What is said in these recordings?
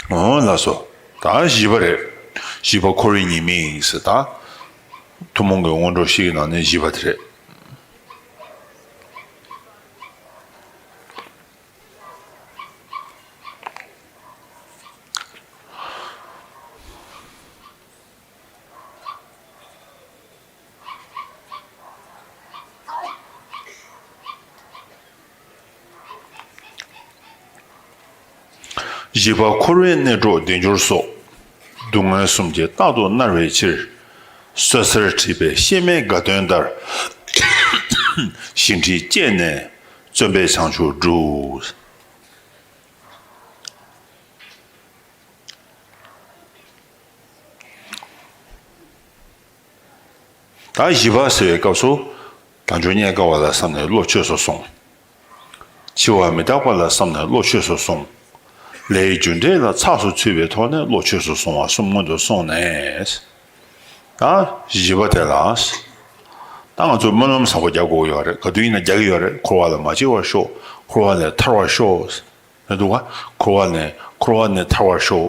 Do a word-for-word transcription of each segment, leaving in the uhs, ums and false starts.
འོ་ལགས་སོ། ད་བཞི་པ་རེད། བཞི་པ་འཁོར་བའི་ཉེས་དམིགས་ཟེར། ད་ཐུན་མོང་གི་སྔོན་འགྲོ་བཞི་ཡི་ནང་ནས་བཞི་པ་དེ་རེད། བཞི་པ་འཁོར་བའི་གནས་གྲོགས་བདེ་འབྱོར་སོགས། སྡུག་བསྔལ་གསུམ་གྱིས་རྟག་ཏུ་མནར་བའི་ཕྱིར། སོ་སོར་ཁྲིད་པའི་གཤེད་མའི་དགའ་སྟོན་ལྟར། ཞི་ཁྲིད་བཅས་ནས་བརྩོན་པས་བྱང་ཆུབ་སྒྲུབ། ད་བཞི་པ་ཟེར་བའི་སྐབས་སུ། དལ་འབྱོར་རྙེད་དཀའ་བ་ལ་བསམ་ནས་བློ་ཆོས་སུ་སོང་། འཆི་བ་མི་རྟག་པ་ལ་བསམ་ནས་བློ་ཆོས་སུ་སོང་། ལས་རྒྱུ་འབྲས་ལ་ཚགས་སུ་ཚུད་པའི་ཐོག་ནས་བློ་ཆོས་སུ་སོང་བ་གསུམ་སྔོན་དུ་སོང་ནས། ད་བཞི་པ་དེ་ལ། ད་ང་ཚོས་སྨོན་ལམ་བཟང་པོ་རྒྱག་དགོས་ཀྱི་ཡོད་རེད། ག་དུས་ཡིན་ན་རྒྱག་གི་ཡོད་རེད། འཁོར་བ་ལ་མ་སྐྱེ་བར་ཤོག། འཁོར་བ་ལས་ཐར་བར་ཤོག། མི་འདུག་ག་འཁོར་བ་ནས་འཁོར་བ་ནས་ཐར་བར་ཤོག།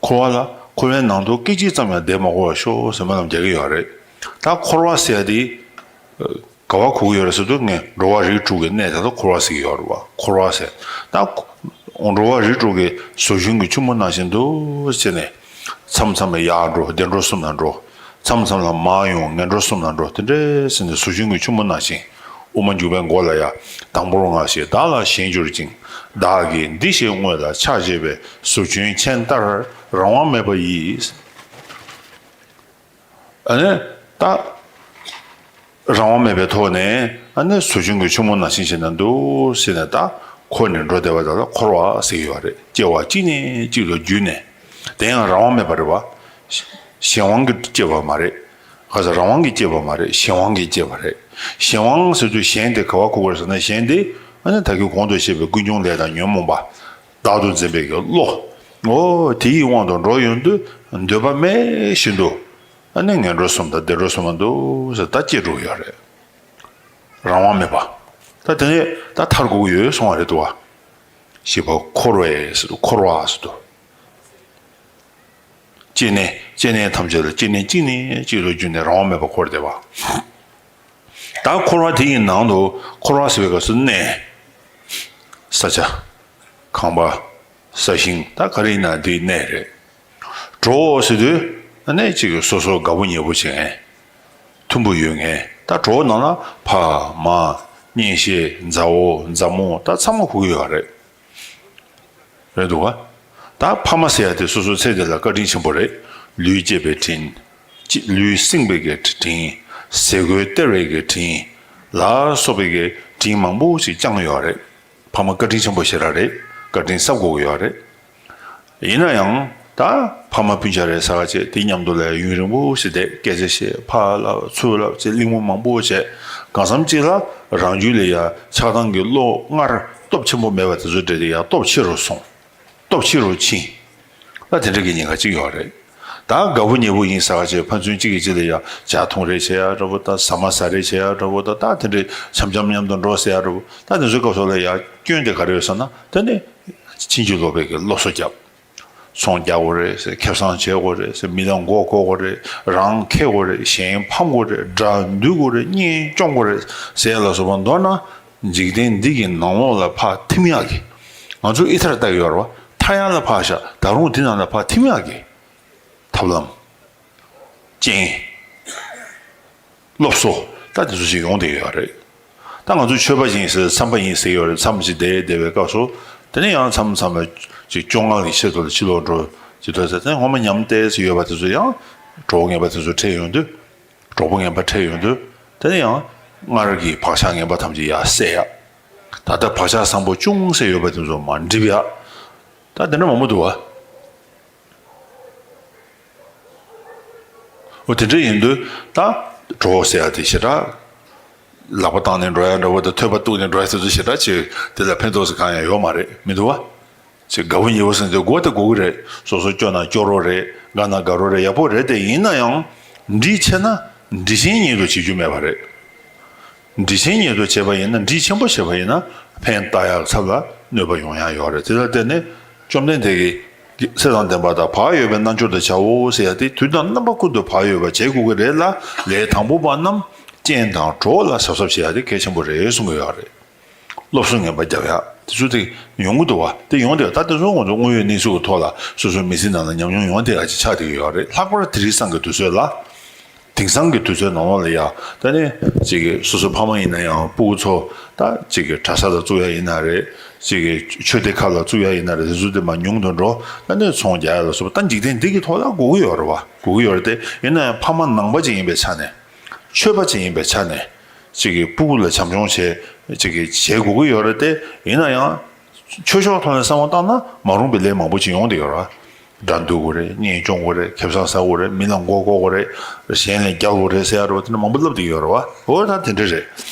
འཁོར་བ་ལ་འཁོར་བའི་ནང་དུ་སྐད་ཅིག་ཙམ་ཡང་བསྡད་མ་དགོས་པར་ཤོག་ཟེར་སྨོན་ལམ་རྒྱག་གི་ཡོད་རེད། ད་འཁོར་བ་ཟེར་ཡ་དེ་ག་བ་གོ་གི་ཡོད་རེད་ཟེར་དུས། ངས་འགྲོ་བ་རིགས་དྲུག་གི་གནས་དེ་ལ་འཁོར་བ་ཟེར་གྱི་ཡོད་རེད་བ། འཁོར་བ་ཟེར། ད་འགྲོ་བ་རིགས་དྲུག་གི་ཟོ་ཆུན་གྱི་ཆུ་མོ་ནང་བཞིན་དུ་ཟེར་ནས། མཚམས་མཚམས་ལ་ཡར་འགྲོ། བདེ་འགྲོ་གསུམ་ལ་འགྲོ། མཚམས་མཚམས་ལ་མར་ཡོང་། ངན་འགྲོ་གསུམ་ལ་འགྲོ། དེ་འདྲས་ཟེར་ནས་ཟོ་ཆུན་གྱི་ཆུ་མོ་ནང་བཞིན། དབུ་མ་འཇུག་པའི་མགོ་ལ་ཡ། དང་པོར་སྔར་བཞིན་བདག་ལ་ཞེན་གྱུར་ཅིང་། བདག་གིས་འདི་ཞེས་བསྔོས་ལ་ཕྱག་བྱས་པས། ཟོ་ཆུན་ཆེན་ལྟར་རང་དབང་མེད་པ་ཡིས། ཨ་ནི་ད་རང་དབང་མེད་པའི་ཐོག་ནས། ཨ་ནི་ཟོ་ཆུན་གྱི་ཆུ་མོ་ནང་བཞིན་བྱས་ན་འདུག་ཟེར་ནས། ད་འཁོར་ནས་འགྲོ་བསྡད་པ་དག་ལ་འཁོར་བ་ཟེར་གྱི་ཡོད་རེད། སྐྱེ་བ་གཅིག་ནས་གཅིག་ལ་བརྒྱུད་ནས། དེ་ཡང་རང་དབང་མེད་པ་རེད་བ། གཞན་དབང་གིས་སྐྱེས་པ་མ་རེད། ག་ས་རང་དབང་གིས་སྐྱེས་པ་མ་རེད། གཞན་དབང་གིས་སྐྱེས་པ་རེད། གཞན་དབང་ཟེར་དུས་གཞན་དེ་ག་བ་གོ་དགོས་རེད་ཟེར་ན། གཞན་དེ་ཨ་ནི་ད་གིན་གོང་དུ་བཤད་པའི་ཀུན་འབྱུང་ལས་དང་ཉོན་མོངས་པ། བདག་ཏུ་འཛིན་པའི་གི་བློ། འོ་དེ་ཡི་དབང་དུ་འགྲོ་ཡོང་དུས། འདོད་པ་མེད་བཞིན་དུ། ཨ་ནི་ངན་འགྲོ་གསུམ་དང་བདེ་འགྲོ་གསུམ་ལ་འདུག་ཟེར་ད་སྐྱེ་འགྲོ་གི་ཡོད་རེད། རང་དབང་མེད་པ། ད་དེ་ནས་ད་ཐར་དགོས་ཀྱི་ཡོད་གསུང་བ་རེད་འདུག་བ། བཞི་པ་འཁོར་བའི་ཟེར་དུས། འཁོར་བ་ཟེར་དུས། སྐྱེ་གནས། སྐྱེ་གནས་ཐམས་ཅད་ལ་སྐྱེ་གནས་གཅིག་ནས་གཅིག་ཏུ་བརྒྱུད་ནས་རང་དབང་མེད་པར་འཁོར་བསྡད་པ། ད་འཁོར་བ་དེ་ཡི་ནང་དུ། འཁོར་བ་ཟེར་བའི་སྐབས་སུ་གནས། ས་ཆ། ཁང་པ། ས་ཞིང་། ད་ག་རེ་ཡིན་ན་དེའི་གནས་རེད། གྲོགས་ཟེར་དུས་ཨ་ནི་གཅིག་གི་སོ་སོ་དགའ་པོ་ཉེ་པོ་བྱེད་མཁན། མཐུན་པོ་ཡོད་མཁན། ད་གྲོགས་ནང་ལ་ཕ་མ། གཉེན་བཤེས། མཛའ་བོ་མཛའ་མོ། ད་ཚང་མ་གོ་གི་ཡོད་རེད། རེད་འདུག་ག་ད་ཕ་མ་ཟེར་ཡ་དེ་སོ་སོའི་ཚེ་འདི་ལ་བཀའ་དྲིན་ཆེན་པོ་རེད། ལུས་བསྐྱེད་པའི་དྲིན། ཅི། ལུས་བསྲིངས་པའི་གི་དྲིན། ཟས་གོས་སྟེར་བའི་གི་དྲིན་ལ་སོགས་པའི་གི་དྲིན་མང་པོ་ཞིག་བསྐྱངས་ཡོད་རེད། ཕ་མ་བཀའ་དྲིན་ཆེན་པོ་ཞེ་དྲག་རེད། བཀའ་དྲིན་གསབ་དགོས་ཀྱི་ཡོད་རེད། ཡིན་ན་ཡང་ད་ཕ་མ་སྤུན་ཆ་རེད་ཟེར་བ་བྱས། དེ་མཉམ་དུ་ལ་ཡུན་རིང་པོ་ཞིག་བསྡད། སྐད་ཆ་བཤད། ཕར་ལབ་ཚུར་ལབ་བྱས། གླེང་མོལ་མང་པོ་བྱས། གང་འཚམ་ཅིག་ལ་རང་རྒྱུད་ལ་ཡ་ཆགས་སྡང་གི་བློ་སྔར་སྟོབས་ཆེན་པོ་མེད་པ་དེ་ཚོ་འདྲེས་ཏེ་ཡ་སྟོབས་ཆེ་རུ་སོང་། སྟོབས་ཆེ་རུ་ཕྱིན། ད་དེ་འདྲ་གི་ཉེན་ཁ་གཅིག་ཡོད་རེད། ད་དགའ་པོ་ཉེ་པོ་ཡིན་ཟེར་བ་བྱས། ཕན་ཚུན་གཅིག་གིས་གཅིག་ལ་ཡ་ཇ་འཐུང་རེས་བྱེད་ཡ་འདྲ་པོ་དང་། ཟ་མ་ཟ་རེས་བྱེད་ཡ་འདྲ་པོ་དང་། ད་དེ་འདྲའི་འཆམ་འཆམ་མཉམ་དུ་འགྲོ་ཟེར་ཡ་འདྲ་པོ། ད་དེ་ཚོའི་སྐབས་སུ་ལ་ཡ་སྐྱོན་དེ་ག་རེ་ཡོད་ཟེར་ན། དེ་ནི་ཕྱིན་ཅི་ལོག་པའི་གི་སློབ་གསོ་བརྒྱབ། ཚོང་རྒྱག་དགོས་རེད་ཟེར། ཁེ་བཟང་བྱེད་དགོས་རེད་ཟེར། མི་ལ་མགོ་སྐོར་དགོས་རེད། རང་ཁེ་དགོས་རེད། གཞན་ཕམ་དགོས་རེད། དགྲ་འདུལ་དགོས་རེད། གཉེན་སྐྱོང་དགོས་རེད་ཟེར་ཡ་ལ་སོགས་པ་མདོར་ན། འཇིག་རྟེན་འདི་གི་ནང་ལོགས་ལ་ཕར་ཐིམ་ཡག་གི། ང་ཚོ་ཨི་ཐར་ལྟ་གི་ཡོད་རེད་བ། ཐར་ཡག་ལ་ཕར་བཞག། ད་རུང་འདི་ནང་ལ་ཕར་ཐིམ་ཡག་གི་ཐབས་ལམ། རྐྱེན། སློབ་གསོ། ད་དེ་ཚོ་ཞིག་ཡོང་བསྡད་ཡོད་རེད། ད་ང་ཚོ་ཆོས་པ་ཡིན་ཟེར། མཚམས་པ་ཡིན་ཟེར་ཡོད་རེད། མཚམས་ཅིག་བསྡད་བསྡད་པའི་སྐབས་སུ། དེ་ནས་ཡང་མཚམས་མཚམས་ལ་ཅིག་བཅོ་ལྔ་གི་ཆེད་དུ་ལ་ཕྱི་ལོགས་འགྲོ་ཅིག་འགྲོ་ཟེར། དེ་ངོ་མ་ཉམས་ཏེ་ཟེར་ཡོད་པ་དེ་ཚོ་ཡང་གྲོགས་ངན་པ་དེ་ཚོ་འཕྲད་ཡོང་དུས། གྲོགས་པོ་ངན་པ་འཕྲད་ཡོང་དུས། དེ་ནས་ཡང་སྔར་གྱི་བག་ཆགས་ངན་པ་ཐམས་ཅད་ཡར་སད་ཡ། ད་ལྟ་བག་ཆགས་བཟང་པོ་ཅུང་ཟད་ཡོད་པ་དེ་ཚོ་མར་འགྲིབ་ཡ། ད་དེ་འདྲ་མང་པོ་འདུག་བ། འོ་དེ་འདྲ་ཡིན་དུས་ད་གྲོགས་ཟེར་ཡ་དེ་ཞེ་དྲག་ལག་པ་བཏང་ནས་འགྲོ་ཡ་འདྲ་བོ་དང་། ཐོད་པ་གཏུགས་ནས་འགྲོ་ཡ་དེ་ཚོ་ཞེ་དྲག་ཅིག་དེ་ལ་ཕན་ཐོགས་ཟེར་གང་ཡང་ཡོད་མ་རེད། མི་འདུག་བ། ཅིག་དགའ་པོ་ཉེ་པོ་ཟེར་དེ་དགོས་དེ་དགོས་ཀྱི་རེད། སོ་སོ་སྐྱོ་ན་སྐྱོ་རོགས་རེད། དགའ་ན་དགའ་རོགས་རེད། ཡག་པོ་རེད་དེ། ཡིན་ན་ཡང་འདྲིས་ཆེ་ན་འདྲིས་ཆེན་ཉིད་དུ་བྱེད་རྒྱུ་མེད་པ་རེད། འདྲིས་ཆེན་ཉིད་དུ་བྱས་པ་ཡིན་ན། འདྲིས་ཆེན་པོ་བྱས་པ་ཡིན་ན་ཕན་བཏགས་ཡག་ཚབ་ལ་གནོད་པ་ཡོང་ཡག་ཡོད་རེད། དེ་ལ་བརྟེན་ནས་བཅོམ་ལྡན་འདས་ཀྱིས་ ཚེ་དང་ལྡན་པ་དང་བག་ཡོད་པའི་རྣལ་འབྱོར་དུ་བྱའོ་ཟེར་ཡ་དེ་དུས་དང་རྣམ་པ་ཀུན་ཏུ་བག་ཡོད་པ་བྱེད་དགོས་ཀྱི་རེད་ལ། ལས་དང་པོ་པ་རྣམས་རྐྱེན་དང་གྲོགས་ལ་གཟབ་གཟབ་བྱེད་ཡ་དེ་གལ་ཆེན་པོ་རེད་གསུང་གི་ཡོད་རེད། སློབ་གསོ་ངན་པ་རྒྱབ་ཡ་དེ་ཚོ་དེ་ཡོང་གི་འདུག་བ། དེ་ཡོང་དེ་ད་དེ་ཚོ་ང་ཚོ་དངོས་ཡོད་གནས་ཚུལ་གྱི་ཐོག་ལ་སོ་སོའི་མི་ཚེ་ནང་ལ་ཉམས་མྱོང་ཡོང་དེ་ཡ་ཅིག་ཆགས་བསྡད་ཀྱི་ཡོད་རེད། ལྷག་པར་དེ་རིང་སང་གི་དུས་ཚོད་ལ། དེང་སང་གི་དུས་ཚོད་ནང་ལོགས་ལ་ཡ། ད་ནི་གཅིག་གི་སོ་སོ་ཕ་མ་ཡིན་ན་ཡང་སྤུ་གུ་ཚོ་ད་གཅིག་གི་གྲྭ་ས་ལ་བཙུགས་ཡ་ཡིན་ན་རེད། གཅིག་གི་ཆོས་སྡེ་ཁག་ལ་བཙུགས་ཡ་ཡིན་ན་རེད། དེ་ཚོ་དེ་མར་ཉུང་དུ་འགྲོ། ད་ནི་ཚོང་རྒྱག་ཡ་ལ་སོགས་པ་ད་འཇིག་རྟེན་འདི་གི་ཐོག་ལ་དགོས་ཀྱི་ཡོད་རེད་བ། དགོས་ཀྱི་ཡོད་རེད་དེ། ཡིན་ན་ཡང་ཕ་མ་ནང་པ་ཅིག་ཡིན་པའི་ཆ་ནས། ཆོས་པ་ཅིག་ཡིན་པའི་ཆ་ནས། གཅིག་གི་སྤུ་གུ་ལ་བྱམས་སྐྱོང་བྱེད། གཅིག་གི་བྱེད་དགོས་ཀྱི་ཡོད་རེད་དེ། ཡིན་ན་ཡང་། ཆོས་ཕྱོགས་ཐོག་ནས་བསམ་བློ་བཏང་ན་མ་རུང་བའི་ལས་མང་པོ་ཅིག་ཡོང་བསྡད་ཡོད་རེད། དགྲ་འདུལ་དགོས་རེད། གཉེན་སྐྱོང་དགོས་རེད། ཁེ་བཟང་ཟ་དགོས་རེད། མི་ལ་མགོ་སྐོར་དགོས་རེད། གཞན་ལ་རྒྱག་དགོས་རེད་ཟེར་ཡ་རེད་བ། དེ་འདྲ་མང་པོ་ལབ་བསྡད་ཡོད་རེད་བ། འོ་ད་དེ་འདྲ་རེད།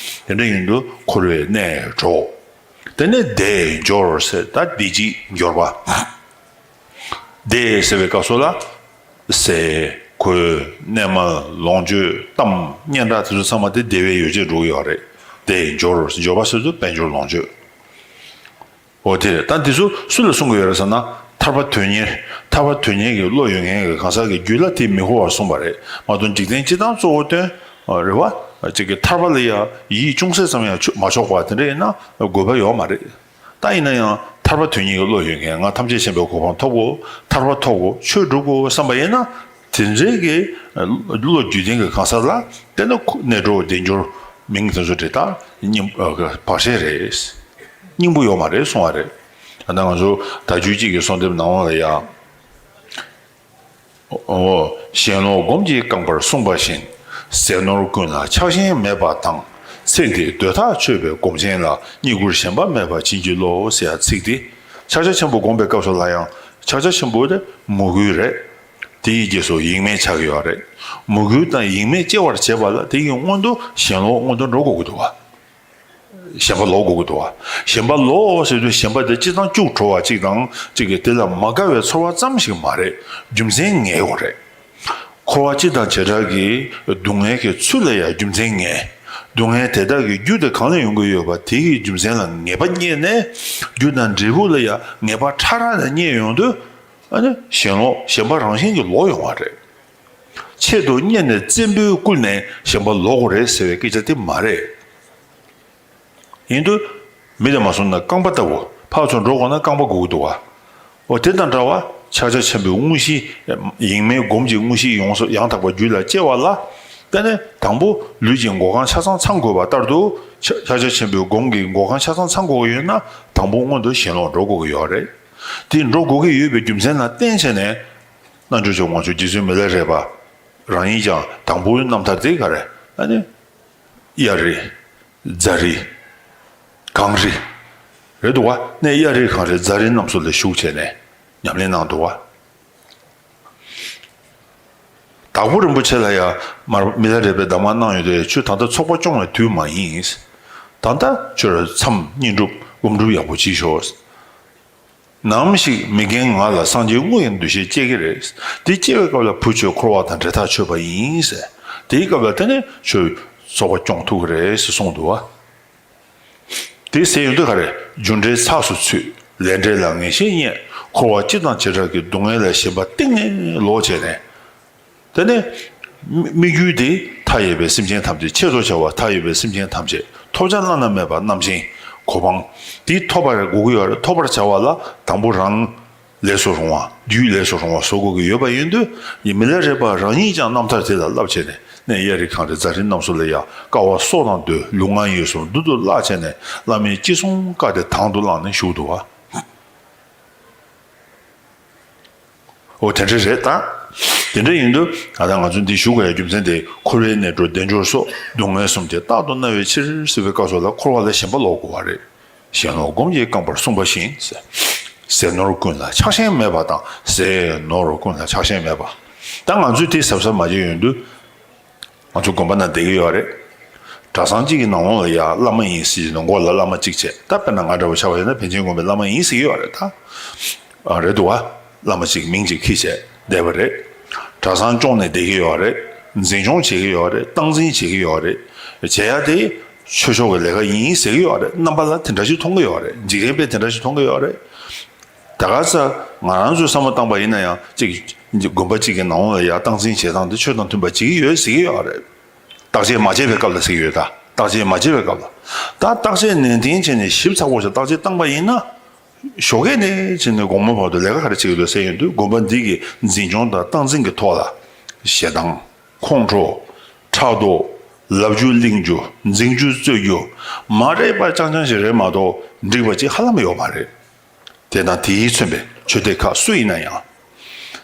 དེ་འདྲ་ཡིན་དུས་འཁོར་བའི་གནས་གྲོགས། དེ་ནས་བཟླས་སྦྱོར་ཟེར། ད་བཟླས་ཀྱིས་སྦྱོར་བ། བཟླས་ཟེར་བའི་སྐབས་སུ་ལ། ཟས་གོས་གནས་མལ་ལོངས་སྤྱོད་གཏམ་སྙན་གྲགས་དེ་ཚོ་ཚང་མ་དེ་བཟླས་པའི་ཡོ་བྱད་འགྲོ་གི་ཡོད་རེད། བཟླས་སྦྱོར། སྦྱོར་བ་ཟེར་དུས་དཔལ་འབྱོར་ལོངས་སྤྱོད། འོ་དེ་རེད། ད་འདི་ཚོ་སུ་ལ་གསུང་གི་ཡོད་རེད་ཟེར་ན། ཐར་པ་དོན་གཉེར། ཐར་པ་དོན་གཉེར་གྱི་བློ་ཡོད་མཁན་གྱི་གང་ཟག་གི་རྒྱུད་ལ་དེ་མི་འཁོར་བར་གསུངས་པ་རེད་མ་གཏོགས། འཇིག་རྟེན་སྤྱི་དང་གཙོ་བོ་སྟོན། རེད་བ། གཅིག་གི་ཐར་པ་ལ་ཡ་ཡིད་ཅུང་ཟད་ཙམ་ཡང་ཆོ་མ་ཆོག་པ་དེ་འདྲ་ཡིན་ན་དགོས་པ་ཡོད་མ་རེད། ད་ཡིན་ན་ཡང་ཐར་པ་དོན་གཉེར་གྱི་བློ་ཡོད་མཁན། ང་ཐམས་ཅད་མཁྱེན་པའི་གོ་འཕང་ཐོབ་དགོས། ཐར་པ་ཐོབ་དགོས། ཆོས་སྒྲུབ་དགོས་བསམ་པ་ཡིན་ན། དེ་འདྲའི་གི་བློ་རྒྱུད་ལྡན་གྱི་གང་ཟག་ལ་དེ་ནི་ཁོ་གནས་གྲོགས་བཟླས་སྦྱོར་མིང་དེ་ཚོ་དེ་དག་སྙིང་བག་ཆགས་རེད། སྙིང་པོ་ཡོད་མ་རེད་གསུང་བ་རེད། ད་ང་ཚོ་ད་རྒྱུད་གཅིག་གི་གསོལ་འདེབས་ནང་ལ་ཡ། འོ། གཞན་ལུགས་སྒོམ་གྱིས་བསྐངས་པར་གསུངས་པ་བཞིན། ཟས་ནོར་ཀུན་ལ་ཆགས་ཞེན་མེད་པ་དང་། ཚེ་འདིའི་འདོད་ཐག་ཆོད་པའི་སྒོམ་ཆེན་ལ། རྙེད་བཀུར་ཞེན་པ་མེད་པར་བྱིན་གྱིས་རློབས་ཟེར་ཡ་ཚིག་འདི། ཕྱག་རྒྱ་ཆེན་པོ་སྒོམ་པའི་སྐབས་སུ་ལ་ཡང་ཕྱག་རྒྱ་ཆེན་པོ་དེ་མོས་གུས་རེད། དེ་ཡི་རྗེས་སུ་ཡེངས་མེད་ཆགས་ཀྱི་ཡོད་རེད། མོས་གུས་དང་ཡེངས་མེད་སྐྱེ་བར་བྱེད་པ་ལ་དེ་ཡི་སྔོན་དུ་ཞེན་ལོག་སྔོན་དུ་འགྲོ་དགོས་ཀྱི་འདུག་བ། ཞེན་པ་ལོག་དགོས་ཀྱི་འདུག་བ། ཞེན་པ་ལོག་ཟེར་དུས་ཞེན་པ་དེ་སྤྱི་དང་སྐྱུག་བྲོ་བ་གཅིག་དང་གཅིག་གི་དེ་ལ་མ་དགའ་བའི་ཚོར་བ་ཙམ་ཞིག་མ་རེད། རྒྱུ་མཚན་ངེས་དགོས་རེད། འཁོར་བ་སྤྱི་དང་བྱེ་བྲག་གི་སྡུག་བསྔལ་གྱི་ཚུལ་ལ་ཡང་རྒྱུ་མཚན་ངེས། སྡུག་བསྔལ་དེ་དག་གི་རྒྱུ་དེ་གང་ལས་ཡོང་གི་ཡོད་པ་དེ་གི་རྒྱུ་མཚན་ལ་ངེས་པ་རྙེད་ནས། རྒྱུ་དང་འབྲས་བུ་ལ་ཡང་ངེས་པ་ཕྲ་རགས་ལ་རྙེད་ཡོང་དུས། ཨ་ནི་ཞེན་ལོག་ཞེན་པ་རང་བཞིན་གྱིས་ལོག་ཡོང་བ་རེད། ཆེད་དུ་གཉེར་ནས་བཙན་པོས་བསྐུལ་ནས་ཞེན་པ་ལོག་དགོས་རེད་ཟེར་བའི་སྐད་ཆ་དེ་མ་རེད། ཡིན་དུས། མི་དེ་མ་སོང་ན་རྐང་པ་ལྟ་བུ། ཕར་ཚུར་འགྲོ་དགོས་ན་རྐང་པ་དགོས་ཀྱི་འདུག་བ། འོ་དེ་དང་འདྲ་བ། ཕྱག་རྒྱ་ཆེན་པོའི་དངོས་གཞི། ཡེངས་མེད་སྒོམ་གྱི་དངོས་གཞི་ཡོངས་སུ་ཡང་དག་པར་རྒྱུད་ལ་སྐྱེ་བ་ལ། དེ་ནས་དང་པོ་ལུས་ཀྱི་འགོག་ཁང་ཆ་ཚང་ཚང་དགོས་པ་ལྟར་དུ། ཕྱག་ཕྱག་རྒྱ་ཆེན་པོའི་སྒོམ་གྱི་འགོག་ཁང་ཆ་ཚང་ཚང་དགོས་ཀྱི་ཡོད་ན། དང་པོ་སྔོན་དུ་ཞེན་ལོག་འགྲོ་དགོས་ཀྱི་ཡོད་རེད། དེ་འགྲོ་དགོས་ཀྱི་ཡོད་པའི་རྒྱུ་མཚན་ལ་བརྟེན་བྱས་ནས། རྣལ་འབྱོར་ཆེན་པོ་ང་ཚོའི་རྗེ་བཙུན་མི་ལ་རས་པ་རང་ཉིད་ཀྱང་དང་པོའི་རྣམ་ཐར་དེ་ག་རེ། ཨ་ནི། གཡའ་རི། རྫ་རི། གངས་རི། རེད་འདུག་བ། གནས་གཡའ་རི་གངས་རི་རྫ་རི་རྣམས་སུ་ལ་བཞུགས་བྱས་ནས་ཉམས་ལེན་གནང་འདུག་བ། དྭགས་པོ་རིན་པོ་ཆེ་ལ་ཡང་མར་མི་ལ་རས་པའི་གདམས་ངག་གནང་ཡོད་དེ། ཁྱོད་ད་ལྟ་ཚོགས་པ་སྐྱོང་བའི་དུས་མ་ཡིན། ད་ལྟ་ཁྱོད་མཚམས་བསྙེན་སྒྲུབ་སྒོམ་སྒྲུབ་ཡག་པོ་བྱེད་ཤོག། ནམ་ཞིག་མི་རྒན་ང་ལ་སངས་རྒྱས་དངོས་ཡིན་འདུ་ཤེས་སྐྱེ་གི་རེད། དེ་སྐྱེ་བའི་སྐབས་ལ་བུ་ཁྱོད་འཁོར་བ་དང་འབྲེལ་ཐག་ཆོད་པ་ཡིན་ཟེར། དེའི་སྐབས་ལ་དེ་ནས་ཁྱོད་ཚོགས་པ་སྐྱོང་ཐུབ་ཀྱི་རེད་ཟེར་གསུངས་འདུག་བ། དེ་ཟེར་ཡོང་དུས་ག་རེ། རྒྱུ་འབྲས་ཚགས་སུ་ཚུད། ལས་འབྲས་ལ་ངེས་ཤེས་རྙེད། འཁོར་བ་སྤྱི་དང་བྱེ་བྲག་གི་སྡུག་བསྔལ་ལ་ཞེན་པ་གཏིང་ནས་ལོག་བྱས་ནས། དེ་ནས། མི་དམིགས་ཡུལ་དེ་མཐའ་ཡས་པའི་སེམས་ཅན་ཐམས་ཅད། ཆེད་དུ་བྱ་བ་མཐའ་ཡས་པའི་སེམས་ཅན་ཐམས་ཅད་ཐོབ་བྱ་བླ་ན་མེད་པ་རྣམ་མཁྱེན་གོ་འཕང་། དེ་ཐོབ་པར་དགོས་ཀྱི་ཡོད་རེད། ཐོབ་པར་བྱ་བ་ལ་དང་པོ་རང་ལས་སུ་རུང་བ། རྒྱུད་ལས་སུ་རུང་བ་བཟོ་དགོས་ཀྱི་ཡོད་པ་ཡིན་དུས། ཡིན་མི་ལ་རས་པ་རང་ཉིད་ཀྱང་རྣམ་ཐར་དེ་ལ་བསླབ་བྱས་ནས། གནས་གཡའ་རི་གངས་རི་རྫ་རི་རྣམས་སུ་ལ་ཡང་དཀའ་བ་སྲོག་དང་བསྡོས། ལུས་ངག་ཡིད་གསུམ་རྡུལ་དུ་བརླག་བྱས་ནས་བླ་མའི་ཅི་གསུང་བཀའ་དེ་དང་དུ་བླངས་ནས་བཞུགས་འདུག་བ། འོ་དེ་འདྲ་རེད་ད། དེ་འདྲ་ཡིན་དུས་ད་ལྟ་ང་ཚོ་འདི་ཞུ་དགོས་ཡ་རྒྱུ་མཚན་དེ། འཁོར་བའི་གནས་གྲོགས་བདེ་འབྱོར་སོགས། སྡུག་བསྔལ་གསུམ་གྱིས་རྟག་ཏུ་མནར་བའི་ཕྱིར་ཟེར་བའི་སྐབས་སུ་ལ་འཁོར་བ་ལ་ཞེན་པ་ལོག་དགོས་པ་རེད། གཞན་ལུགས་སྒོམ་གྱིས་བསྐངས་པར་གསུངས་པ་བཞིན། ཟས་ནོར་ཀུན་ལ་ཆགས་ཞེན་མེད་པ་དང་། ཟས་ནོར་ཀུན་ལ་ཆགས་ཞེན་མེད་པ། ད་ང་ཚོས་དེ་གཟབ་གཟབ་མ་བྱས་ཡོང་དུས། ང་ཚོ་དགོན་པ་ནང་བསྡད་ཀྱི་ཡོད་རེད། གྲྭ་ཚང་གཅིག་གི་ནང་ལོགས་ལ་ཡ་བླ་མ་ཡིན་ཟེར་གྱི་འདུག་མགོ་ལ་བླ་མ་གཅིག་བྱས། ད་དཔེར་ན་ང་འདྲ་བོ་ཆགས་པ་ཡིན་ན་པཎ་ཆེན་དགོན་པའི་བླ་མ་ཡིན་ཟེར་གྱི་ཡོད་རེད་ད། ཨ་རེད་འདུག་བ། བླ་མ་གཅིག་མིང་གཅིག་ཁྱེར་བྱས་བསྡད་པ་རེད། གྲྭ་ཚང་སྐྱོང་ནས་བསྡད་ཀྱི་ཡོད་རེད། འཛིན་སྐྱོང་བྱེད་ཀྱི་ཡོད་རེད། སྟངས་འཛིན་བྱེད་ཀྱི་ཡོད་རེད། བྱེད་ཡ་དེ་ཆོས་ཕྱོགས་ཀྱི་ལས་ཀ་ཡིན་ཟེར་གྱི་ཡོད་རེད། རྣམ་པ་ལ་དེ་འདྲ་ཞིག་མཐོང་གི་ཡོད་རེད། འཇིག་རྟེན་པས་དེ་འདྲ་ཞིག་མཐོང་གི་ཡོད་རེད། ད་ག་ས་ང་རང་ཚོས་བསམ་བློ་བཏང་པ་ཡིན་ན་ཡང་གཅིག་དགོན་པ་གཅིག་གི་ནང་ལ་ཡང་སྟངས་འཛིན་བྱེད་སྟངས་དེ་ཆོས་དང་མཐུན་པ་བྱེད་ཀྱི་ཡོད་ཟེར་གྱི་ཡོད་རེད། བརྟག་དཔྱད་མ་བྱས་པའི་སྐབས་ལ་ཟེར་གྱི་ཡོད་ད། བརྟག་དཔྱད་མ་བྱས་པའི་སྐབས་ལ། ད་བརྟག་དཔྱད་ནན་ཏན་བྱས་ནས་ཞིབ་ཚགས་པོ་ཞིག་བརྟག་དཔྱད་བཏང་པ་ཡིན་ན། ཞོགས་ཀས་ནས་བྱས་ནས་དགོང་མོ་བར་དུ་ལས་ཀ་ག་རེ་བྱེད་ཀྱི་འདུག་ཟེར་ཡོང་དུས་དགོན་པ་འདི་གི་འཛིན་སྐྱོང་དང་སྟངས་འཛིན་གྱི་ཐོག་ལ་ཞེ་སྡང་། ཁོང་ཁྲོ། ཕྲག་དོག། ལབ་རྒྱུ་གླེང་རྒྱུ། འཛིང་རྒྱུ་རྩོད་རྒྱུ། མ་འདྲེས་པ་རྐྱང་རྐྱང་ཞིག་རེད་མ་གཏོགས་འགྲིག་པ་ཅིག་ཧ་ལམ་ཡོད་མ་རེད། དེ་དང་དེས་མཚོན་པའི་ཆོས་སྡེ་ཁག་སུ་ཡིན་ན་ཡང་།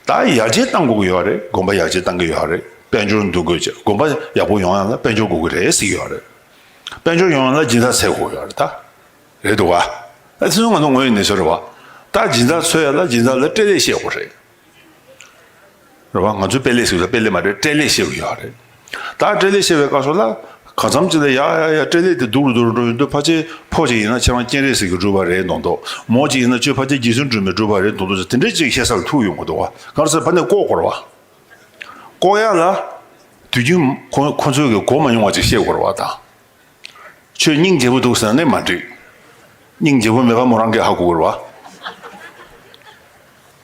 ད་ཡར་རྒྱས་གཏང་དགོས་ཀྱི་ཡོད་རེད། དགོན་པ་ཡར་རྒྱས་གཏང་གི་ཡོད་རེད། དཔལ་འབྱོར་འདུ་འགོད་བྱས། དགོན་པ་ཡག་པོ་ཡོང་ཡ་ལ་དཔལ་འབྱོར་དགོས་ཀྱི་རེད་ཟེར་གྱི་ཡོད་རེད། དཔལ་འབྱོར་ཡོང་ཡ་ལ་སྦྱིན་བདག་འཚོལ་དགོས་ཀྱི་ཡོད་རེད་ད། རེད་འདུག་ག་ཨ་ཚོ་ང་ཚོ་དངོས་ཡོད་གནས་ཚུལ་རེད་བ། ད་སྦྱིན་བདག་འཚོལ་ཡ་ལ་སྦྱིན་བདག་ལ་སྤྲེལ་ལད་བཤད་དགོས་རེད། རེད་བ། ང་ཚོའི་དཔེ་ལེགས་ཟེར་ལ་དཔེ་ལེགས་མ་རེད། སྤྲེལ་ལད་བཤད་དགོས་ཡོད་རེད། ད་སྤྲེལ་ལད་བཤད་པའི་སྐབས་སུ་ལ། གང་འཚམ་ཅིག་ལ་ཡ་ཡ་ཡ་སྤྲེལ་ལད་དེ་སྡུག་རུ་སྡུག་རུ་འགྲོ་ཡོང་དུས་ཕལ་ཆེར་ཕོ་གཅིག་ཡིན་ན་ཁྱེད་རང་སྤྱན་རས་གཟིགས་ཀྱི་སྤྲུལ་པ་རེད་མདོག་མདོག་མོ་གཅིག་ཡིན་ན་ཁྱོད་ཕལ་ཆེར་རྗེ་བཙུན་སྒྲོལ་མའི་སྤྲུལ་པ་རེད་མདོག་མདོག་ཅིག་དེ་འདྲས་ཅིག་བཤད་ས་ལ་ཐུག་ཡོང་གི་འདུག་བ། ག་རེ་ཟེར་ཕ་ནས་ལྐོག་དགོས་རེད་བ། ལྐོག་ཡ་ལ། དུས་རྒྱུན་ཁོ་ཁོ་ཚོས་ཀྱི་གོ་མ་མྱོང་བ་ཅིག་བཤད་དགོས་རེད་བ་ད། ཁྱོད་སྙིང་རྗེ་པོ་འདུག་ཟེར་ནས་མ་འགྲིག་སྙིང་རྗེ་པོ་མེད་པ་མོ་རང་གིས་ཧ་གོ་དགོས་རེད་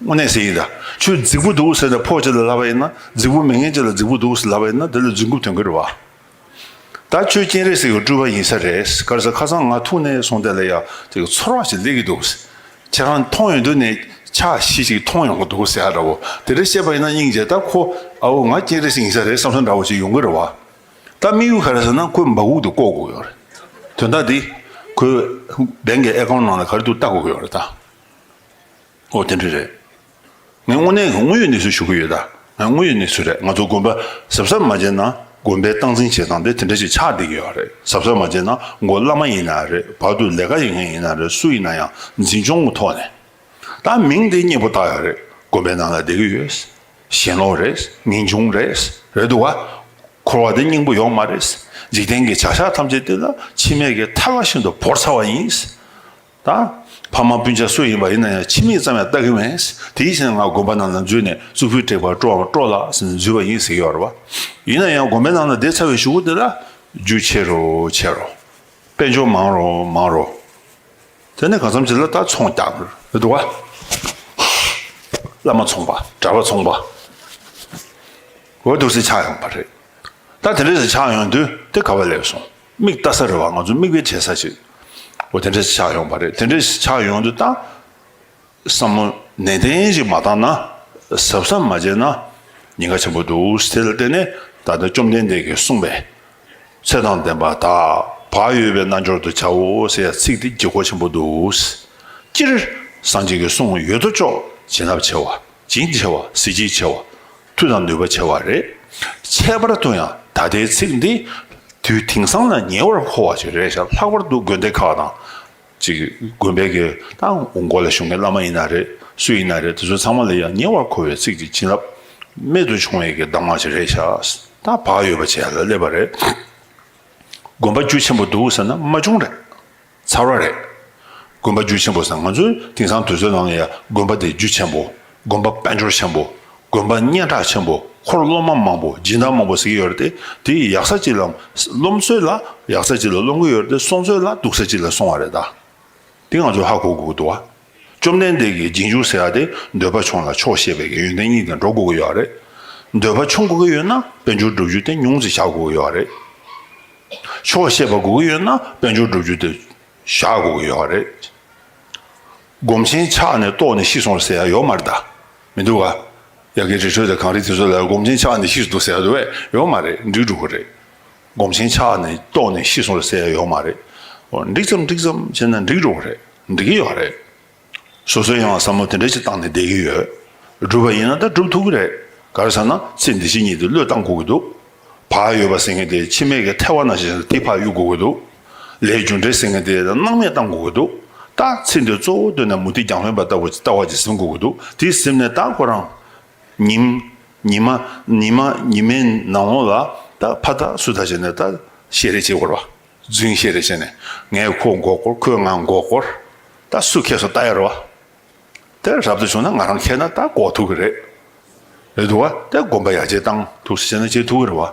བ། དངོས་གནས་ཟེར་ཡིན་ད། ཁྱོད་རྫིག་པོ་འདུག་ཟེར་ནས་ཕོ་གཅིག་ལ་ལབ་པ་ཡིན་ན་རྫིག་པོ་མེད་མཁན་གཅིག་ལ་རྫིག་པོ་འདུག་ཟེར་ལབ་པ་ཡིན་ན་དེ་ལ་རྫུན་རྐུབ་ཐོན་གི་རེད་བ། ད་ཁྱོད་སྤྱན་རས་གཟིགས་ཀྱི་སྤྲུལ་པ་ཡིན་ས་རེད། ག་རེ་ཟེར་ཁ་སང་ང་ཐུག་ནས་སོང་དེ་ལ་ཡ་དེ་གི་ཚོར་བ་ཞིག་སླེབས་ཀྱི་འདུག་ཁྱེད་རང་མཐོང་ཡོང་དུས་ནས་ཕྱག་བཞི་ཞིག་མཐོང་ཡོང་གི་འདུག་ཟེར་ཡ་འདྲ་བོ་དེ་འདྲ་བཤད་པ་ཡིན་ན་སྙིང་རྗེ། ད་ཁོ་ཨ་འོ་ང་སྤྱན་རས་གཟིགས་ཡིན་ས་རེད་བསམ་བསམ་འདྲ་བོ་ཞིག་ཡོང་གི་རེད་བ། ད་དམིགས་ཡུལ་ག་རེ་ཟེར་ན་ཁོའི་འབག་འུག་དེ་ལྐོག་དགོས་ཡོད་རེད། དོན་དག་འདི་ཁོའི་བེང་གི་ཨེ་ཁའུན་ནང་ལ་ག་རེ་འདུག་ལྟ་དགོས་ཀྱི་ཡོད་རེད་ད། ཨོ་དེ་འདྲ་རེད། ངས་དངོས་གནས་དངོས་ཡོད་གནས་ཚུལ་ཞུ་གི་ཡོད་ད། ངས་དངོས་ཡོད་གནས་ཚུལ་རེད། ང་ཚོ་དགོན་པ་གཟབ་གཟབ་མ་བྱས་ན་དགོན་པའི་སྟངས་འཛིན་བྱེད་སྟངས་དེ་དེ་འདྲ་ཞིག་ཆགས་བསྡད་ཀྱི་ཡོད་རེད། གཟབ་གཟབ་མ་བྱས་ན་མགོ་བླ་མ་ཡིན་ན་རེད། བར་དུ་ལས་ཀ་བྱེད་མཁན་ཡིན་ན་རེད། སུ་ཡིན་ན་ཡང་འཛིན་སྐྱོང་གི་ཐོག་ནས་ད་མིང་དེ་སྙན་པོ་བཏགས་ཡོད་རེད། དགོན་པའི་ནང་ལ་བསྡད་ཀྱི་ཡོད། ཞེན་ལོག་རེད། ངེས་འབྱུང་རེད། རེད་འདུག་བ། འཁོར་བ་དེ་སྙིང་པོ་ཡོག་མ་རེད། འཇིག་རྟེན་གྱི་བྱ་བཞག་ཐམས་ཅད་དེ་ལ་འཆི་མེད་ཀྱི་ཐལ་བ་བཞིན་དུ་བོར་ཚར་བ་ཡིན། ད། ཕ་མ་སྤུན་ཆ་སུ་ཡིན་པ་ཡིན་ན་ཡང་འཆི་མེད་ཙམ་ཡང་ལྟ་གི་མེད། དེའི་ཕྱིར་ང་དགོན་པ་ནང་ལ་འཛུལ་ནས་གཙུག་ཕུད་བྲེགས་པར་སྤྲོ་བ་སྤྲོ་ལགས་ཟེར་ནས་འཛུལ་བ་ཡིན་ཟེར་གྱི་ཡོད་རེད་བ། ཡིན་ན་ཡང་དགོན་པའི་ནང་ལ་བསྡད་ཚར་བའི་གཞུག་གུ་དེ་ལ་རྒྱུ་ཆེ་རུ་ཆེ་རུ། དཔལ་འབྱོར་མང་རུ་མང་རུ། དེ་ནས་གང་འཚམ་ཅིག་ལ་ད་ཚོང་རྒྱག་རེད་འདུག་བ། བླ་མ་ཚོང་པ། གྲྭ་པ་ཚོང་པ། འོ་འདུག་སེ་ཆགས་ཡོང་པ་རེད། ད་དེ་འདྲ་ཞིག་ཆགས་ཡོང་དུས་དེ་ག་པར་སླེབས་སོང་། མིག་ལྟ་ས་རེད་བ། ང་ཚོ་མིག་དཔེ་བྱེད་ས་ཞིག་འོ་དེ་འདྲ་ཞིག་ཆགས་ཡོང་པ་རེད། དེ་འདྲ་ཞིག་ཆགས་ཡོང་དུས་ད། བསམ་བློ་ནན་ཏན་ཞིག་མ་བཏང་ན། གཟབ་གཟབ་མ་བྱས་ན། ཉེན་ཁ་ཆེན་པོ་འདུག་དེ་ལ་བརྟེན་ནས་ད་ལྟ་བཅོམ་ལྡན་འདས་ཀྱིས་གསུངས་པའི། ཚེ་དང་ལྡན་པ་དག་བག་ཡོད་པའི་རྣལ་འབྱོར་དུ་བྱའོ་ཟེར་ཡ་ཚིག་དེ་ལྗིད་ཁོག་ཆེན་པོ་འདུག་སྤྱིར་སངས་རྒྱས་ཀྱི་གསུང་ཡོད་དོ་ཅོག་བྱིན་རླབས་ཆེ་བ། བྱིན་ཆེ་བ། གཟི་བརྗིད་ཆེ་བ། མཐུ་དང་ནུས་པ་ཆེ་བ་རེད། ཁྱད་པར་དུ་ཡང་ད་ལྟའི་ཚིག་འདི་དུས་དེང་སང་ལ་ཉེ་བར་མཁོ་བ་ཞིག་རེད་ཤག་ལྷག་པར་དུ་དགོན་སྡེ་ཁག་དང་། ཅིག་དགོན་པའི་གི་ད་མགོ་ལ་བཞུགས་མཁན་བླ་མ་ཡིན་ན་རེད། སུ་ཡིན་ན་རེད། དེ་ཚོ་ཚང་མ་ལ་ཡང་ཉེ་བར་མཁོ་བའི་ཚིག་ཅིག་བྱིན་རླབས་རྨད་དུ་བྱུང་བའི་གི་གདམས་ངག་ཅིག་རེད་ཤག་ད་བག་ཡོད་པ་བྱས་ལ་སླེབས་པ་རེད། དགོན་པ་རྒྱུ་ཆེན་པོ་འདུག་ཟེར་ན་མ་བྱུང་རེད། ཚར་བ་རེད། དགོན་པ་རྒྱུ་ཆེན་པོ་ཟེར་ང་ཚོའི་དེང་སང་དུས་ཚོད་ནང་ལ་ཡང་དགོན་པ་དེ་རྒྱུ་ཆེན་པོ། དགོན་པ་དཔལ་འབྱོར་ཆེན་པོ། དགོན་པ་སྙན་གྲགས་ཆེན་པོ། འཁོར་སློབ་མ་མང་པོ། སྦྱིན་བདག་མང་པོ་ཟེར་གྱི་ཡོད་རེད་དེ། དེ་ཡག་ས་ཅིག་ལ་སློབ་གསོ་ལ་ཡག་ས་ཅིག་ལ་སློང་གི་ཡོད་རེད་དེ། སོང་ཚོད་ལ་སྡུག་ས་ཅིག་ལ་སོང་བ་རེད་ད། དེ་ང་ཚོས་ཧ་གོ་དགོས་ཀྱི་འདུག་བ། བཅོམ་ལྡན་འདས་ཀྱི་རྗེས་འཇུག་ཟེར་ཡ་དེ་འདོད་པ་ཆུང་ལ་ཆོག་ཤེས་པའི་གི་ཡོན་ཏན་གཉིས་དང་འགྲོ་དགོས་ཀྱི་ཡོད་རེད། འདོད་པ་ཆུང་དགོས་ཀྱི་ཡོད་ན་དཔལ་འབྱོར་སྒྲུབ་རྒྱུ་དེ་ཉུང་ཙམ་བཞག་དགོས་ཀྱི་ཡོད་རེད། ཆོག་ཤེས་པ་དགོས་ཀྱི་ཡོད་ན་དཔལ་འབྱོར་སྒྲུབ་རྒྱུ་དེ་བཞག་དགོས་ཀྱི་ཡོད་རེད། སྒོམ་ཆེན་ཆགས་ནས་ལྟོགས་ནས་ཤི་སོང་ཟེར་ཡ་ཡོད་མ་རེད་ད། མི་འདུག་ག་ཡ་གི་རི་ཁྲོད་དེ་གངས་རི་དེ་ཚོ་ལ་སྒོམ་ཆེན་ཆགས་ནས་ཤི་སོང་ཟེར་ཡ་འདུག་བས། ཡོད་མ་རེད། འགྲིག་འགྲོ་གི་རེད། སྒོམ་ཆེན་ཆགས་ནས་ལྟོགས་ནས་ཤི་སོང་ཟེར་ཡ་ཡོད་མ་རེད། འོ་འགྲིག་ཙམ་འགྲིག་ཙམ་བྱས་ན་འགྲིག་འགྲོ་གི་རེད། འགྲིག་གི་ཡོད་རེད། སོ་སོའི་ཡང་བསམ་བློ་དེ་འདྲ་ཞིག་བཏང་ནས་བསྡད་ཀྱི་ཡོད། སྒྲུབ་པ་ཡིན་ན་ད་སྒྲུབ་ཐུབ་ཀྱི་རེད། ག་རེ་ཟེར་ན་ཚེ་འདི་ཕྱི་གཉིས་དེ་བློས་བཏང་དགོས་ཀྱི་འདུག་བག་ཡོད་པ་ཟེར་མཁན་དེ་འཆི་མེད་ཀྱི་ཐལ་བ་ནང་བཞིན་དེ་ཕར་གཡུག་དགོས་ཀྱི་འདུག་ལས་རྒྱུ་འབྲས་ཟེར་མཁན་དེ་སྣང་མེད་བཏང་དགོས་ཀྱི་འདུག་ད་ཚེ་འདི་གཙོ་བོ་བཏོན་ནས་མུ་ཏིག་རྒྱང་ཕན་པ་ལྟ་བུ་ལྟ་བ་ཅིག་ཟིན་དགོས་ཀྱི་འདུག་དེ་ཟིན་ནས་ད་ཁོ་རང་ཉིན་ཉི་མ་ཉི་མ་ཉི་མའི་ནང་ལོགས་ལ་ད་ཕ་ད་སུ་ད་བྱས་ནས་ད་བཤད་རེས་བྱེད་དགོས་རེད་བ། རྫུན་བཤད་རེས་བྱས་ནས་ངས་ཁོ་མགོ་སྐོར། ཁོས་ང་མགོ་སྐོར། ད་སུ་ཁྱད་སོ་ལྟ་ཡ་རེད་བ། དེ་རབ་ཏུ་བྱུང་ན་ང་རང་ཁྱེར་ན་ད་འགོག་ཐུབ་ཀྱི་རེད། རེད་འདུག་བ། དེ་དགོན་པ་ཡར་རྒྱས་བཏང་ཐུབ་ཟེར་ན་བྱེད་ཐུབ་ཀྱི་རེད་བ།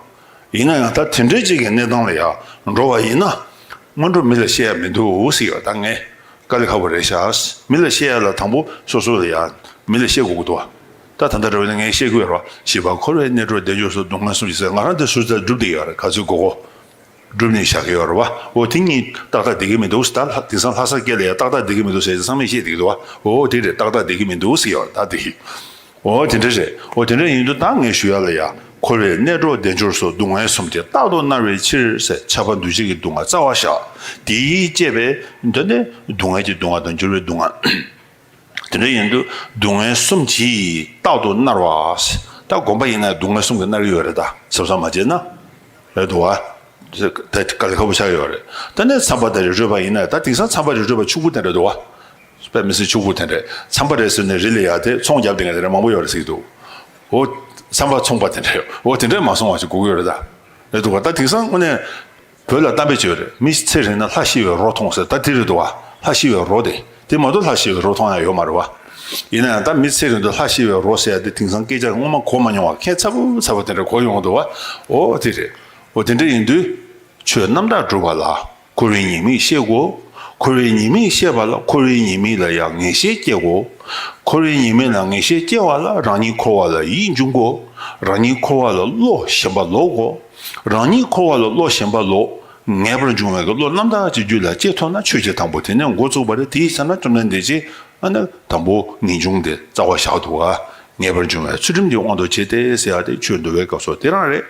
ཡིན་ན་ཡང་ད་དེ་འདྲའི་ཅིག་གི་གནས་སྟངས་ལ་ཡང་འགྲོ་བ་ཡིན་ན། སྔོན་འགྲོ་མི་ལ་བཤད་ཡ་མི་འདུག་ཟེར་ཡོད་ད་ངས། དཀའ་ལས་ཁག་པོ་རེད་ཤག་མི་ལ་བཤད་ཡ་ལ་དང་པོ་སོ་སོ་ལ་ཡ་མི་ལ་བཤད་དགོས་ཀྱི་འདུག་བ། ད་ད་ལྟ་རེ་བ་ནས་ངས་བཤད་དགོས་ཡོད་རེད་བ། བཞི་པ་འཁོར་བའི་གནས་གྲོགས་བདེ་འབྱོར་སོགས། སྡུག་བསྔལ་གསུམ་གྱི་ཟེར། ང་རང་དེ་ཟུར་ཙམ་སྒྲུབ་བསྡད་ཡོད་རེད། ག་ཚོད་དགོས་དགོས། སྒྲུབ་ནས་བཞག་གི་ཡོད་རེད་བ། འོ་དེ་གཉིས་ཏག་ཏག་བསྡད་ཀྱི་མི་འདུག་ད་དེང་སང་ལྷ་ས་སྐད་ལ་ཡ་ཏག་ཏག་བསྡད་ཀྱི་མི་འདུག་ཟེར་ཚང་མས་བཤད་བསྡད་ཀྱི་འདུག་བ། འོ་དེ་རེད། ཏག་ཏག་བསྡད་ཀྱི་མི་འདུག་ཟེར་ཡོད་རེད། ད་དེ་འོ་དེ་འདྲ་རེད། འོ་དེ་འདྲ་ཡིན་དུས་ད་ངས་ཞུ་ཡ་ལ་ཡ། འཁོར་བའི་གནས་གྲོགས་བདེ་འབྱོར་སོགས། སྡུག་བསྔལ་གསུམ་གྱིས་རྟག་ཏུ་མནར་བའི་ཕྱིར་ཟེར། ཁྱབ་པ་འདུ་བྱེད་ཀྱི་སྡུག་བསྔལ་རྩ་བ་བཞག་དེས་བསྐྱེད་པའི་འདི་ནི་སྡུག་བསྔལ་གྱི་སྡུག་བསྔལ་དང་འགྱུར་བའི་སྡུག་བསྔལ། དེ་འདྲ་ཡིན་དུས་སྡུག་བསྔལ་གསུམ་གྱིས་རྟག་ཏུ་མནར་བ། ད་སྒོམ་པ་ཡིན་ན་སྡུག་བསྔལ་གསུམ་གྱིས་མནར་གྱི་ཡོད་རེད། ད་གཟབ་གཟབ་མ་བྱས་ན་རེད་འདུག་བ། ད་དཀའ་ལས་ཁག་པོ་ཆགས་ཡོད་རེད། ད་ནས་ཚངས་པ་དང་རི་ཁྲོད་པ་ཡིན་ན། ད་དེང་སང་ཚངས་པ་རི་ཁྲོད་པ་ཕྱུག་པོ་དེ་འདྲ་འདུག་བ། དཔེ་མི་སྲིད་ཕྱུག་པོ་དེ་འདྲས། ཚངས་པ་རེད་ཟེར་ནས་རི་ལ་ཡར་དེ་ཚོང་རྒྱབ་བསྡད་མཁན་དེ་འདྲ་མང་པོ་ཡོད་རེད་ཟེར་གྱི་འདུག་འོ། ཚངས་པ་ཚོང་པ་དེ་འདྲས། འོ་དེ་འདྲས་མ་སོང་བ་ཞིག་དགོས་ཀྱི་ཡོད་རེད། ད་རེད་འདུག་བ། ད་དེང་སང་དངོས་གནས་བོད་ལ་གཏམ་དཔེ་ཅིག་ཡོད་རེད། མི་ཚེ་རིང་ན་ལྷ་ཤི་བའི་རོ་མཐོང་ཟེར། ད་དེ་རེད་འདུག་བ། ལྷ་ཤི་བའི་རོ་དེ་དེ་མ་གཏོགས་ལྷ་ཤི་བའི་རོ་མཐོང་ཡ་ཡོད་མ་རེད་བ། ཡིན་ན་ཡང་ད་མི་ཚེ་རིང་དུ་ལྷ་ཤི་བའི་རོ་ཟེར་ཡ་དེ་དེང་སང་སྐད་ཆ་སྔོན་མ་གོ་མ་མྱོང་བ། ཁྱད་མཚར་པོ་མཚར་པོ་དེ་འདྲ་གོ་ཡོང་འདུག་བ། འོ་དེ་རེད། འོ་དེ་འདྲ་ཡིན་དུས་ཆོས་རྣམ་དག་སྒྲུབ་པ་ལ་འཁོར་བའི་ཉེས་དམིགས་ཤེས་དགོས། འཁོར་བའི་ཉེས་དམིགས་ཤེས་པ་ལ་འཁོར་བའི་ཉེས་དམིགས་ལ་ཡང་ངེས་ཤེས་སྐྱེ་དགོས། འཁོར་བའི་ཉེས་དམིགས་ལ་ངེས་ཤེས་སྐྱེ་བ་ལ་རང་ཉིད་འཁོར་བ་ལ་ཡིད་འབྱུང་དགོས། རང་ཉིད་འཁོར་བ་ལ་བློ་ཞེན་པ་ལོག་དགོས། རང་ཉིད་འཁོར་བ་ལ་བློ་ཞེན་པ་ལོག་ངེས་པར་འབྱུང་བའི་བློ་རྣམ་དག་ཅིག་རྒྱུད་ལ་སྐྱེ་ཐུབ་ན་ཆོས་ཀྱི་དང་པོ་དེ་ནས་འགོ་བཙུགས་པ་རེད། དེའི་ཆ་ན་བཅོམ་ལྡན་འདས་ཀྱིས་ཨ་ནི་དང་པོ་ངེས་འབྱུང་དེ་རྩ་བ་བཞག་འདུག་ག་ངེས་པར་འབྱུང་བའི་ཚུལ་ཁྲིམས་ཀྱི་དབང་དུ་བྱས་ཏེ་ཟེར་ཡ་དེ་ཆོས་འདུལ་བའི་སྐབས་སུ་དེ་རང་རེད།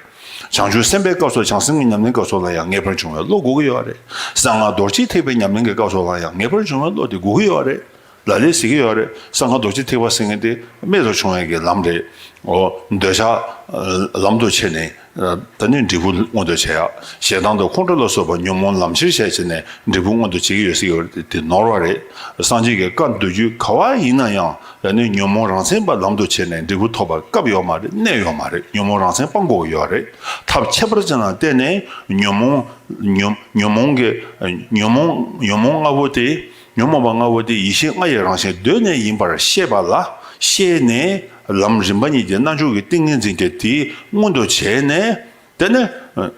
བྱང་ཆུབ་སེམས་དཔའི་སྐབས་སུ་བྱང་སེམས་ཀྱི་ཉམས་ལེན་སྐབས་སུ་ལ་ཡང་ངེས་པར་འབྱུང་བའི་བློ་དགོས་ཀྱི་ཡོད་རེད། གསང་སྔགས་རྡོ་རྗེ་ཐེག་པའི་ཉམས་ལེན་གྱི་སྐབས་སུ་ལ་ཡང་ངེས་པར་འབྱུང་བའི་བློ་དེ་དགོས་ཀྱི་ཡོད་རེད། ལ་ལས་ཟེར་གྱི་ཡོད་རེད། གསང་སྔགས་རྡོ་རྗེ་ཐེག་པ་ཟེར་མཁན་དེ་རྨད་དུ་བྱུང་བའི་གི་ལམ་རེད། འོ་འདོད་ཆགས་ལམ་དུ་བྱས་ནས། ད་ནི་འབྲས་བུ་མངོན་དུ་བྱེད་ཡ། ཞེ་སྡང་དང་ཁོང་ཁྲོ་ལ་སོགས་པ་ཉོན་མོངས་ལམ་ཁྱེར་བྱས་བྱས་ནས་འབྲས་བུ་མངོན་དུ་བྱེད་ཀྱི་ཡོད་ཟེར་གྱི་ཡོད་རེད། དེ་ནོར་བ་རེད། སངས་རྒྱས་ཀྱི་བཀའ་མདོ་རྒྱུད་ག་བ་ཡིན་ན་ཡང་ཡང་ནི་ཉོན་མོངས་རང་མཚན་པ་ལམ་དུ་བྱས་ནས་འབྲས་བུ་ཐོབ་པར་སྐབས་ཡོད་མ་རེད། གནས་ཡོད་མ་རེད། ཉོན་མོངས་རང་མཚན་སྤང་དགོས་ཀྱི་ཡོད་རེད། ཐབས་ཁྱད་པར་ཅན་ལ་བརྟེན་ནས་ཉོན་མོངས་ཉོན་ཉོན་མོངས་ཀྱི་ཉོན་མོངས་ཉོན་མོངས་ལྔ་པོ་དེ། ཉོན་མོངས་པ་ལྔ་པོ་དེ་ཡེ་ཤེས་ལྔ་ཡི་རང་བཞིན་གདོད་ནས་ཡིན་པར་ཤེས་པ་ལ་ཤེས་ནས་ལམ་རིམ་པ་གཉིས་ཀྱི་རྣལ་འབྱོར་གྱི་ཏིང་ངེ་འཛིན་གྱི་དེ་མངོན་དུ་བྱས་ནས། དེ་ནས་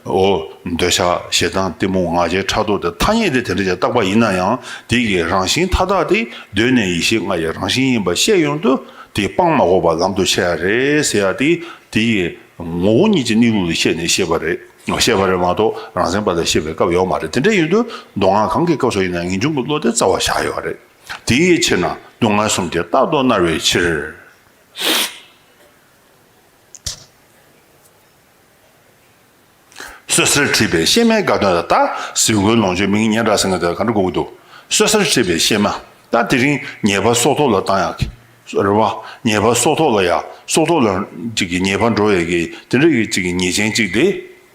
འོ་འདོད་ཆགས་ཞེ་སྡང་གཏི་མུག་ང་རྒྱལ་ཕྲག་དོག་དེ་ཐ་སྙད་དེ་དེ་འདྲ་ཅིག་བཏགས་པ་ཡིན་ན་ཡང་དེ་གི་རང་བཞིན་མཐའ་དག་དེ་གདོད་ནས་ཡེ་ཤེས་ལྔ་ཡི་རང་བཞིན་ཡིན་པ་ཤེས་ཡོང་དུས་དེ་སྤང་མ་དགོས་པ་ལམ་དུ་ཆས་ཡ་རེད་ཟེར་ཡ་དེ་དེ་ཡི་ངོ་བོ་ཉིད་ཀྱི་གནས་ལུགས་ལ་བཤད་ནས་བཤད་པ་རེད། བཤད་པ་རེད་མ་གཏོགས་རང་མཚན་པ་ལ་བཤད་པའི་སྐབས་ཡོད་མ་རེད། དེ་འདྲ་ཡིན་དུས་མདོ་སྔགས་གང་གི་སྐབས་སུ་ཡིན་ན་ངེས་འབྱུང་གི་བློ་དེ་རྩ་བ་བཞག་ཡོད་རེད། དེའི་ཕྱིར་ན་སྡུག་བསྔལ་གསུམ་གྱིས་རྟག་ཏུ་མནར་བའི་ཕྱིར། སོ་སོར་ཁྲིད་པའི་གཤེད་མའི་དགའ་སྟོན་ལ། ད་གཟིགས་སྐོར་ལོངས་སྤྱོད་མིང་སྙན་གྲགས་ཟེར་མཁན་དེ་ག་འདྲ་གོ་གི་འདུག་སོ་སོར་ཁྲིད་པའི་གཤེད་མ། ད་དེ་རིང་ཉེས་པ་སྲོག་ཐོག་ལ་བཏང་ཡག་གི་རེད་བ། ཉེས་པ་སྲོག་ཐོག་ལ་ཡ་སྲོག་ཐོག་ལ་ཅིག་གི་ཉེས་པ་འགྲོ་ཡས་ཀྱི་དེ་འདྲ་གི་ཅིག་གི་ཉེས་ཅན་ཅིག་དེ།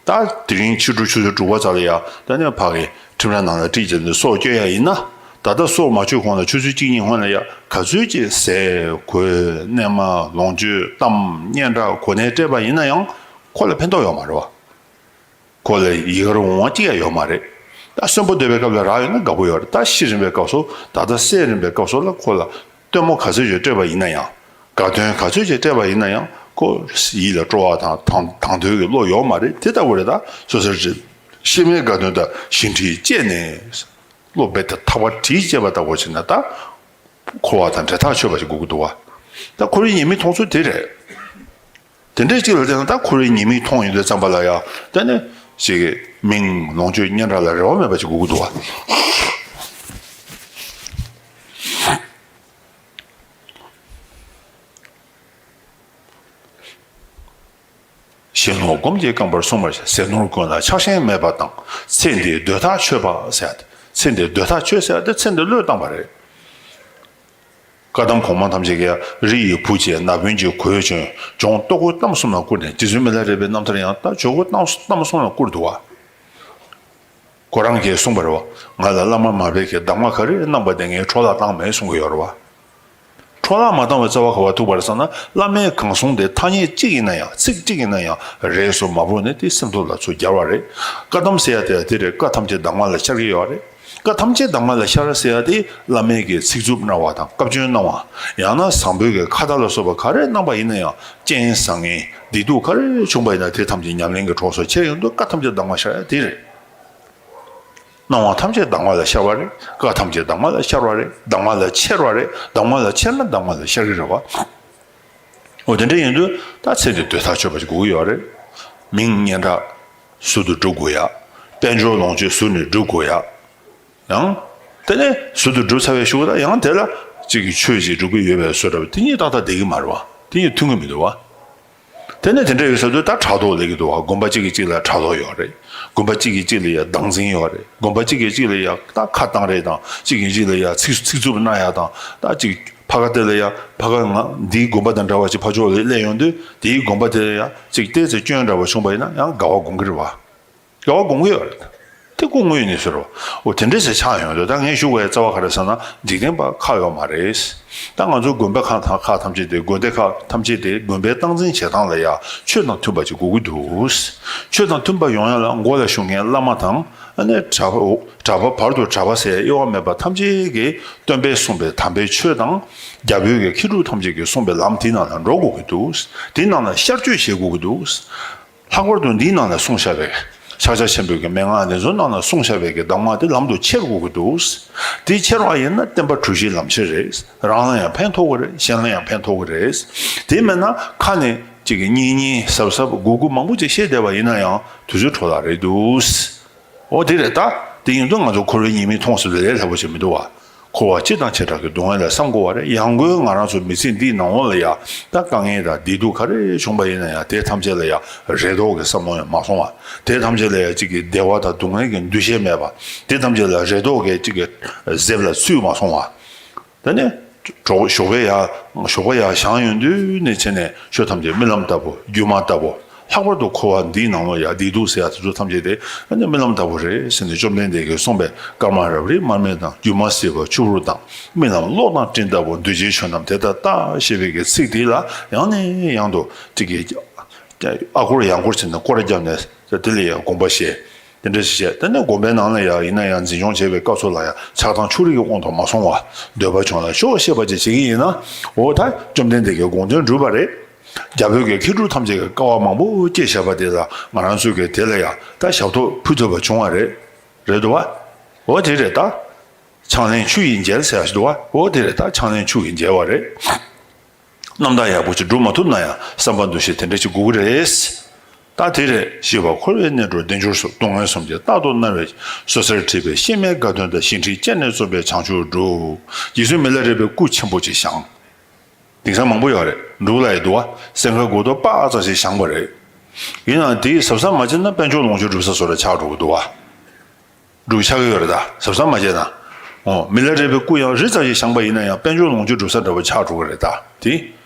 ད་དེ་རིང་ཕྱི་དྲོ་ཆུ་ཚོད་དྲུག་པ་ཙམ་ལ་ཡ་ད་ནི་ཕ་གི་ཁྲིམས་ར་ནང་ལ་ཁྲིད་བྱས་ནས་སྲོག་སྐྱོན་ཡ་ཡིན་ན། ད་ལྟ་སྲོག་མ་གཅོད་གོང་ལ་ཆུ་ཚོད་གཅིག་གཉིས་སྔོན་ལ་ཡ་ག་ཚོད་ཅིག་ཟས་གོས་གནས་མལ་ལོངས་སྤྱོད་གཏམ་སྙན་གྲགས་གོ་གནས་སྤྲད་པ་ཡིན་ན་ཡང་ཁོ་ལ་ཕན་ཐོགས་ཡོད་མ་རེད་བ། ཁོ་ལ་ཡི་གར་འོང་བ་གཅིག་ཡང་ཡོད་མ་རེད། ད་གསོན་པོ་སྡོད་པའི་སྐབས་ལ་རག་ཡོད་ན་དགའ་པོ་ཡོད་རེད། ད་ཤི་རན་པའི་སྐབས་སུ་ད་ལྟ་བསད་རན་པའི་སྐབས་སུ་ལ་ཁོ་ལ་སྟོན་མོ་ག་ཚོད་ཅིག་སྤྲད་པ་ཡིན་ན་ཡང་། དགའ་སྟོན་ག་ཚོད་ཅིག་སྤྲད་པ་ཡིན་ན་ཡང་ཁོ་ཡིད་ལ་སྤྲོ་བ་དང་དང་དང་དོད་ཀྱི་བློ་ཡོད་མ་རེད། དེ་ལྟ་བུ་རེད། ད་སོ་སོར་ཁྲིད། གཤེད་མའི་དགའ་སྟོན་དང་ཞི་འཁྲིས་བཅས་ནས། བློ་རྦད་དེ་ཐག་པ་དྲིལ་བཅད་པ་ལྟ་བུ་བྱས་ན་ད། འཁོར་བ་དང་འབྲེལ་ཐག་ཆོད་པ་ཞིག་དགོས་ཀྱི་འདུག་བ། ད་འཁོར་བའི་ཉེས་དམིགས་མཐོང་ཚུལ་དེ་རེད། དེ་འདྲའི་ཅིག་ལ་བལྟས་ན་ད་འཁོར་བའི་ཉེས་དམིགས་མཐོང་ཡོང་དུས་ཙམ་པ་ལ་ཡང་ད་ནི་ཞིག་གི་མིང་ལོངས་སྤྱོད་སྙན་གྲགས་ལ་རེ་བ་མེད་པ་ཞིག་དགོས་ཀྱི་འདུག་བ། གཞན་ལུགས་སྒོམ་གྱིས་བསྐངས་པར་གསུངས་པར་བྱ། ཟས་ནོར་ཀུན་ལ་ཆགས་ཞེན་མེད་པ་དང་། ཚེ་འདིའི་འདོད་ཐག་ཆོད་པ་ཟེར་ཡ་དེ། ཚེ་འདིའི་འདོད་ཐག་ཆོད་ཟེར་ཡ་དེ་ཚེ་འདི་བློས་བཏང་བ་རེད། བཀའ་གདམས་གོང་མ་ཐམས་ཅད་ཀྱིས་རི་ཡི་བུ་བྱས་ན་བུན་གྱི་གོས་གྱོན། ལྗོངས་ལྟོ་གོས་གཏམ་གསུམ་ལ་བསྐུར་ནས། རྗེ་བཙུན་མི་ལ་རས་པའི་རྣམ་ཐར་ཡང་ད་ཇོ་བོ་གཏམ་གཏམ་གསུམ་ལ་བསྐུར་འདུག་བ། ཁོ་རང་གིས་གསུངས་པ་རེད་བ། ང་ལ་བླ་མ་མར་པས་ཀྱིས་གདམས་ངག་ག་རེ་གནང་པ་དེ་ངས་འཕྲོ་བརླག་བཏང་མེད་གསུང་གི་ཡོད་རེད་བ། འཕྲོ་བརླག་མ་བཏང་བའི་རྩ་བ་ག་པར་ཐུག་པ་རེད་ཟེར་ན། བླ་མའི་གང་གསུང་དེ་ཐ་སྙད་གཅིག་ཡིན་ན་ཡང་ཚིག་གཅིག་ཡིན་ན་ཡང་རིས་སུ་མ་བོར་ནས་དེ་སེམས་ཐོག་ལ་ཚུར་སྦྱར་བ་རེད། བཀའ་གདམས་ཟེར་ཡ་དེ་དེ་རེད། བཀའ་ཐམས་ཅད་གདམས་ངག་ལ་ཤར་གྱི་ཡོད་རེད། བཀའ་ཐམས་ཅད་གདམས་ངག་ལ་ཤར་ཟེར་ཡ་དེ་བླ་མའི་གི་ཚིག་རྩུབ་གནང་བ་དང་བཀའ་བཀྱོན་གནང་བ། ཡང་ན་བཟང་པོའི་གི་ཁ་བརྡ་ལ་སོགས་པ་ག་རེ་གནང་པ་ཡིན་ན་ཡང་། རྐྱེན་བཟང་ངན་བདེ་སྡུག་ག་རེ་བྱུང་པ་ཡིན་ན་དེ་ཐམས་ཅད་ཉམས་ལེན་གྱི་གྲོགས་སུ་ཁྱེར་ཡོང་དུས་བཀའ་ཐམས་ཅད་གདམས་ངག་ཤར་ཡ་དེ་རེད། སྣང་བ་ཐམས་ཅད་གདམས་ངག་ལ་ཤར་བ་རེད། སྐབས་ཐམས་ཅད་གདམས་ངག་ལ་ཤར་བ་རེད། གདམས་ངག་ལ་འཆར་བ་རེད། གདམས་ངག་ལ་འཆར་ན་གདམས་ངག་ལ་ཤར་གྱི་རེད་བ། འོ་དེ་འདྲ་ཡིན་དུས་ད་ཚེ་འདི་དུས་ཐག་ཆོད་པ་ཞིག་དགོས་ཀྱི་ཡོད་རེད། མིང་སྙན་གྲགས་ཟུར་དུ་སྒྲུབ་དགོས་ཡ། དཔལ་འབྱོར་ལོངས་སྤྱོད་ཟུར་ནས་སྒྲུབ་དགོས་ཡ། ཡང་། དེ་ནས་ཟུར་དུ་སྒྲུབ་ཚར་བའི་གཞུག་ལ་ཡང་དེ་ལ་གཅིག་གི་ཆོས་ཅིག་སྒྲུབ་ཀྱི་ཡོད་པའི་བཟོ་འདྲ་བ་དེ་གཉིས་ཏག་ཏག་བསྡད་ཀྱི་མ་རེད་བ། དེ་གཉིས་མཐུན་གྱི་མི་འདུག་བ། དེ་ནས་དེ་འདྲ་ཡོད་ས་དུས་ད་ཕྲག་དོག་སླེབས་ཀྱི་འདུག་བ། དགོན་པ་གཅིག་གིས་གཅིག་ལ་ཕྲག་དོག་ཡོད་རེད། དགོན་པ་གཅིག་གིས་གཅིག་ལ་ཡ་སྡང་འཛིན་ཡོད་རེད། དགོན་པ་གཅིག་གིས་གཅིག་ལ་ཡ་ད་ཁ་བཏང་རེས་དང་གཅིག་གིས་གཅིག་ལ་ཡ་ཚིག་ཚིག་རྩུབ་གནང་ཡ་དང་ད་གཅིག་ཕ་ག་དེ་ལ་ཡ་ཕ་ག་ང་འདིའི་དགོན་པ་དང་འདྲ་བ་ཅིག་ཕར་ཕྱོགས་ལ་སླེབས་ཡོང་དུས་དེའི་དགོན་པ་དེ་ལ་ཡ་གཅིག་ཏོག་ཙམ་སྐྱོན་འདྲ་བ་བྱུང་པ་ཡིན་ན་ཡང་དགའ་བ་སྒོམ་གྱི་རེད་བ། དགའ་བ་སྒོམ་གྱི་ཡོད་རེད། དེ་སྐུ་དངོས་ནས་ཟེར་རོ། འོ་དེ་འདྲས་ཟེར་ཆགས་ཡོང་དུས་ད་ངས་ཞུ་དགོས་ཡ་རྩ་བ་ག་རེ་ཟེར་ན་འཇིག་རྟེན་པ་ཁག་ཡོད་མ་རེད། ད་ང་ཚོ་དགོན་པ་ཁག་ཐམས་ཁག་ཐམས་ཅད་དེ་དགོན་སྡེ་ཁག་ཐམས་ཅད་དེ་དགོན་པའི་སྟངས་འཛིན་བྱེད་སྟངས་ལ་ཡ་ཆོས་དང་མཐུན་པ་ཅིག་དགོས་ཀྱི་འདུག་ཆོས་དང་མཐུན་པ་ཡོང་ཡ་ལ་མགོ་ལ་ཞུགས་མཁན་བླ་མ་དང་ཨ་ནི་གྲྭ་པ་གྲྭ་པ་བར་དུ་གྲྭ་པ་ཟེར་དབྱེ་བ་མེད་པ་ཐམས་ཅད་ཀྱིས་སྟོན་པས་གསུངས་པའི་དམ་པའི་ཆོས་དང་རྒྱ་བོད་ཀྱི་མཁས་གྲུབ་ཐམས་ཅད་ཀྱིས་གསུངས་པའི་ལམ་དེའི་ནང་ལ་འགྲོ་དགོས་ཀྱི་འདུག་དེའི་ནང་ལ་ཤར་བསྐྱོད་བྱེད་དགོས་ཀྱི་འདུག་ལྷག་པར་དུ་འདིའི་ནང་ལ་གསུངས་བཞག་པའི་ཕྱག་རྒྱ་ཆེན་པོའི་གི་མན་ངག་འདི་ཚོའི་ནང་ལ་གསུངས་བཞག་པའི་གི་གདམས་ངག་དེ་ལམ་དུ་ཁྱེར་དགོས་ཀྱི་འདུག་དེ་ཁྱེར་བ་ཡིན་ན་བསྟན་པ་གྲུ་བཞིའི་ལམ་ཁྱེར་རེད། རང་ལ་ཡང་ཕན་ཐོགས་ཀྱི་རེད། གཞན་ལ་ཡང་ཕན་ཐོགས་ཀྱི་རེད། དེ་མིན་ན་ཁ་ནས་གཅིག་གི་གཉིས་གཉིས་གཟབ་གཟབ་དགུ་དགུ་མང་པོ་ཅིག་བཤད་བསྡད་པ་ཡིན་ན་ཡང་དུས་ཚོད་འཕྲོ་བརླག་རེད་འདུག་འོ་དེ་རེད་ད། དེ་ཡིན་དུས་ང་ཚོ་འཁོར་བའི་ཉེས་དམིགས་མཐོང་ཟེར་བའི་ལས་སླ་པོ་ཞིག་མི་འདུག་བ། འཁོར་བ་སྤྱི་དང་བྱེ་བྲག་གི་སྡུག་བསྔལ་ལ་བསམ་དགོས་པ་རེད། ཡང་སྒོས་ང་རང་ཚོ་མི་ཚེ་འདིའི་ནང་ལོགས་ལ་ཡ་ད་དཀའ་ངལ་དང་བདེ་སྡུག་ག་རེ་བྱུང་པ་ཡིན་ན་ཡང་དེ་ཐམས་ཅད་ལ་ཡ་རེ་དོགས་ཀྱི་བསམ་བློ་ཡང་མ་སོང་བ། དེ་ཐམས་ཅད་ལ་ཡ་གཅིག་གི་བདེ་བ་དང་སྡུག་བསྔལ་གྱི་འདུ་ཤེས་མེད་པ། དེ་ཐམས་ཅད་ལ་རེ་དོགས་ཀྱི་གཅིག་གི་གཟེབ་ལ་ཚུད་མ་སོང་བ། ད་ནི། གྲོགས་ཞོགས་པ་ཡ། ཞོགས་པ་ཡ་བཞེངས་ཡོང་དུས་ནས་བྱས་ནས་ཆོས་ཐམས་ཅད་རྨི་ལམ་ལྟ་བུ་སྒྱུ་མ་ལྟ་བུ། ལྷག་པར་དུ་འཁོར་བ་འདིའི་ནང་ལོགས་ཡ་བདེ་སྡུག་ཟེར་ཡ་དེ་ཚོ་ཐམས་ཅད་དེ་ཨ་ནི་རྨི་ལམ་ལྟ་བུ་རེད་ཟེར་ནས་བཅོམ་ལྡན་འདས་ཀྱིས་གསུངས་པའི་སྐར་མ་རབ་རིབ་མར་མེ་དང་སྒྱུ་མ་ཟིལ་པ་ཆུ་བུར་དང་རྨི་ལམ་གློག་དང་སྤྲིན་ལྟ་བུ་འདུས་བྱས་ཆོས་རྣམས་དེ་ལྟར་བལྟ་ཞེས་པའི་གི་ཚིག་དེ་ལ་ཡང་ནས་ཡང་དུ་གཅིག་གིས་ཨ་སྐོར་ཡང་སྐོར་བྱས་ནས་སྐོར་ར་བརྒྱབ་ནས་དེ་ལ་ཡང་དགོངས་པ་བཞེས། དེ་འདྲ་ཞིག་བྱས། དེ་ནས་དགོན་པའི་ནང་ལ་ཡང་ཡིན་ན་ཡང་འཛིན་སྐྱོང་བྱེད་པའི་སྐབས་སུ་ལ་ཡང་ཆགས་སྡང་ཕྱོགས་རིས་ཀྱི་དབང་དུ་མ་སོང་བ། འདོད་པ་བྱུང་ན་ཆོག་ཤེས་པ་ཅིག་བྱེད་ཀྱི་ཡིན་ན། འོ་ད་བཅོམ་ལྡན་འདས་ཀྱི་དགོངས་དོན་འགྲུབ་པ་རེད། རྒྱ་བོད་ཀྱི་མཁས་གྲུབ་ཐམས་ཅད་ཀྱིས་དཀའ་བ་མང་པོ་སྤྱད་བཞག་པ་དེ་ལ་ང་རང་ཚོས་ཀྱིས་དེ་ལ་ཡང་ད་ཞབས་ཏོག་ཕུལ་ཐུབ་པ་བྱུང་བ་རེད། རེད་འདུག་བ། འོ་དེ་རེད་ད། ཕྱག་ལེན་ཆུ་ཡིས་མཇལ་ཟེར་ཡ་ཞིག་འདུག་བ། འོ་དེ་རེད་ད། ཕྱག་ལེན་ཆུ་ཡིས་མཇལ་བ་རེད། རྣམ་དག་ཡག་པོ་ཅིག་སྒྲུབ་མ་ཐུབ་ན་ཡང་བསམ་པ་འདུ་ཤེས་དེ་འདྲ་ཅིག་དགོས་ཀྱི་རེད། ད་དེ་རེད། ཞི་བ་འཁོར་བའི་གནས་གྲོལ་བདེ་འབྱོར་སོགས་སྡུག་བསྔལ་གསུམ་གྱིས་རྟག་ཏུ་མནར་བའི་སོ་སོར་འཁྲིད་པའི་གཤེད་མའི་དགའ་སྟོན་དང་ཞི་ཁྲོའི་སྤྱན་ནས་རྩོམ་པའི་བྱང་ཆུབ་སྒྲུབ། རྗེ་བཙུན་མི་ལ་རས་པའི་སྐུ་ཆེན་པོ་ཅིག་བཞེངས། དེང་སང་མང་པོ་ཡོད་རེད། འབྲུག་ལ་ཡི་འདུག་བ། སེང་གེ་སྒོ་ཏོ་པ་ཙམ་ཞིག་བཞེངས་པ་རེད། ཡིན་ནའང་དེའི་གཟབ་གཟབ་མ་བྱས་ན་དཔལ་འབྱོར་ལོངས་སྤྱོད་སྒྲུབ་ས་བཟོ་འདྲ་ཆགས་འགྲོ་གི་འདུག་བ། འབྲུག་ཆགས་ཀྱི་ཡོད་རེད་ད། གཟབ་གཟབ་མ་བྱས་ན། འོ། མི་ལ་རས་པའི་སྐུ་ཡང་རི་ཙམ་ཞིག་བཞེངས་པ་ཡིན་ན་ཡང་དཔལ་འབྱོར་ལོངས་སྤྱོད་སྒྲུབ་ས་འདྲ་བོ་ཆགས་འགྲོ་གི་རེད་ད། དེ།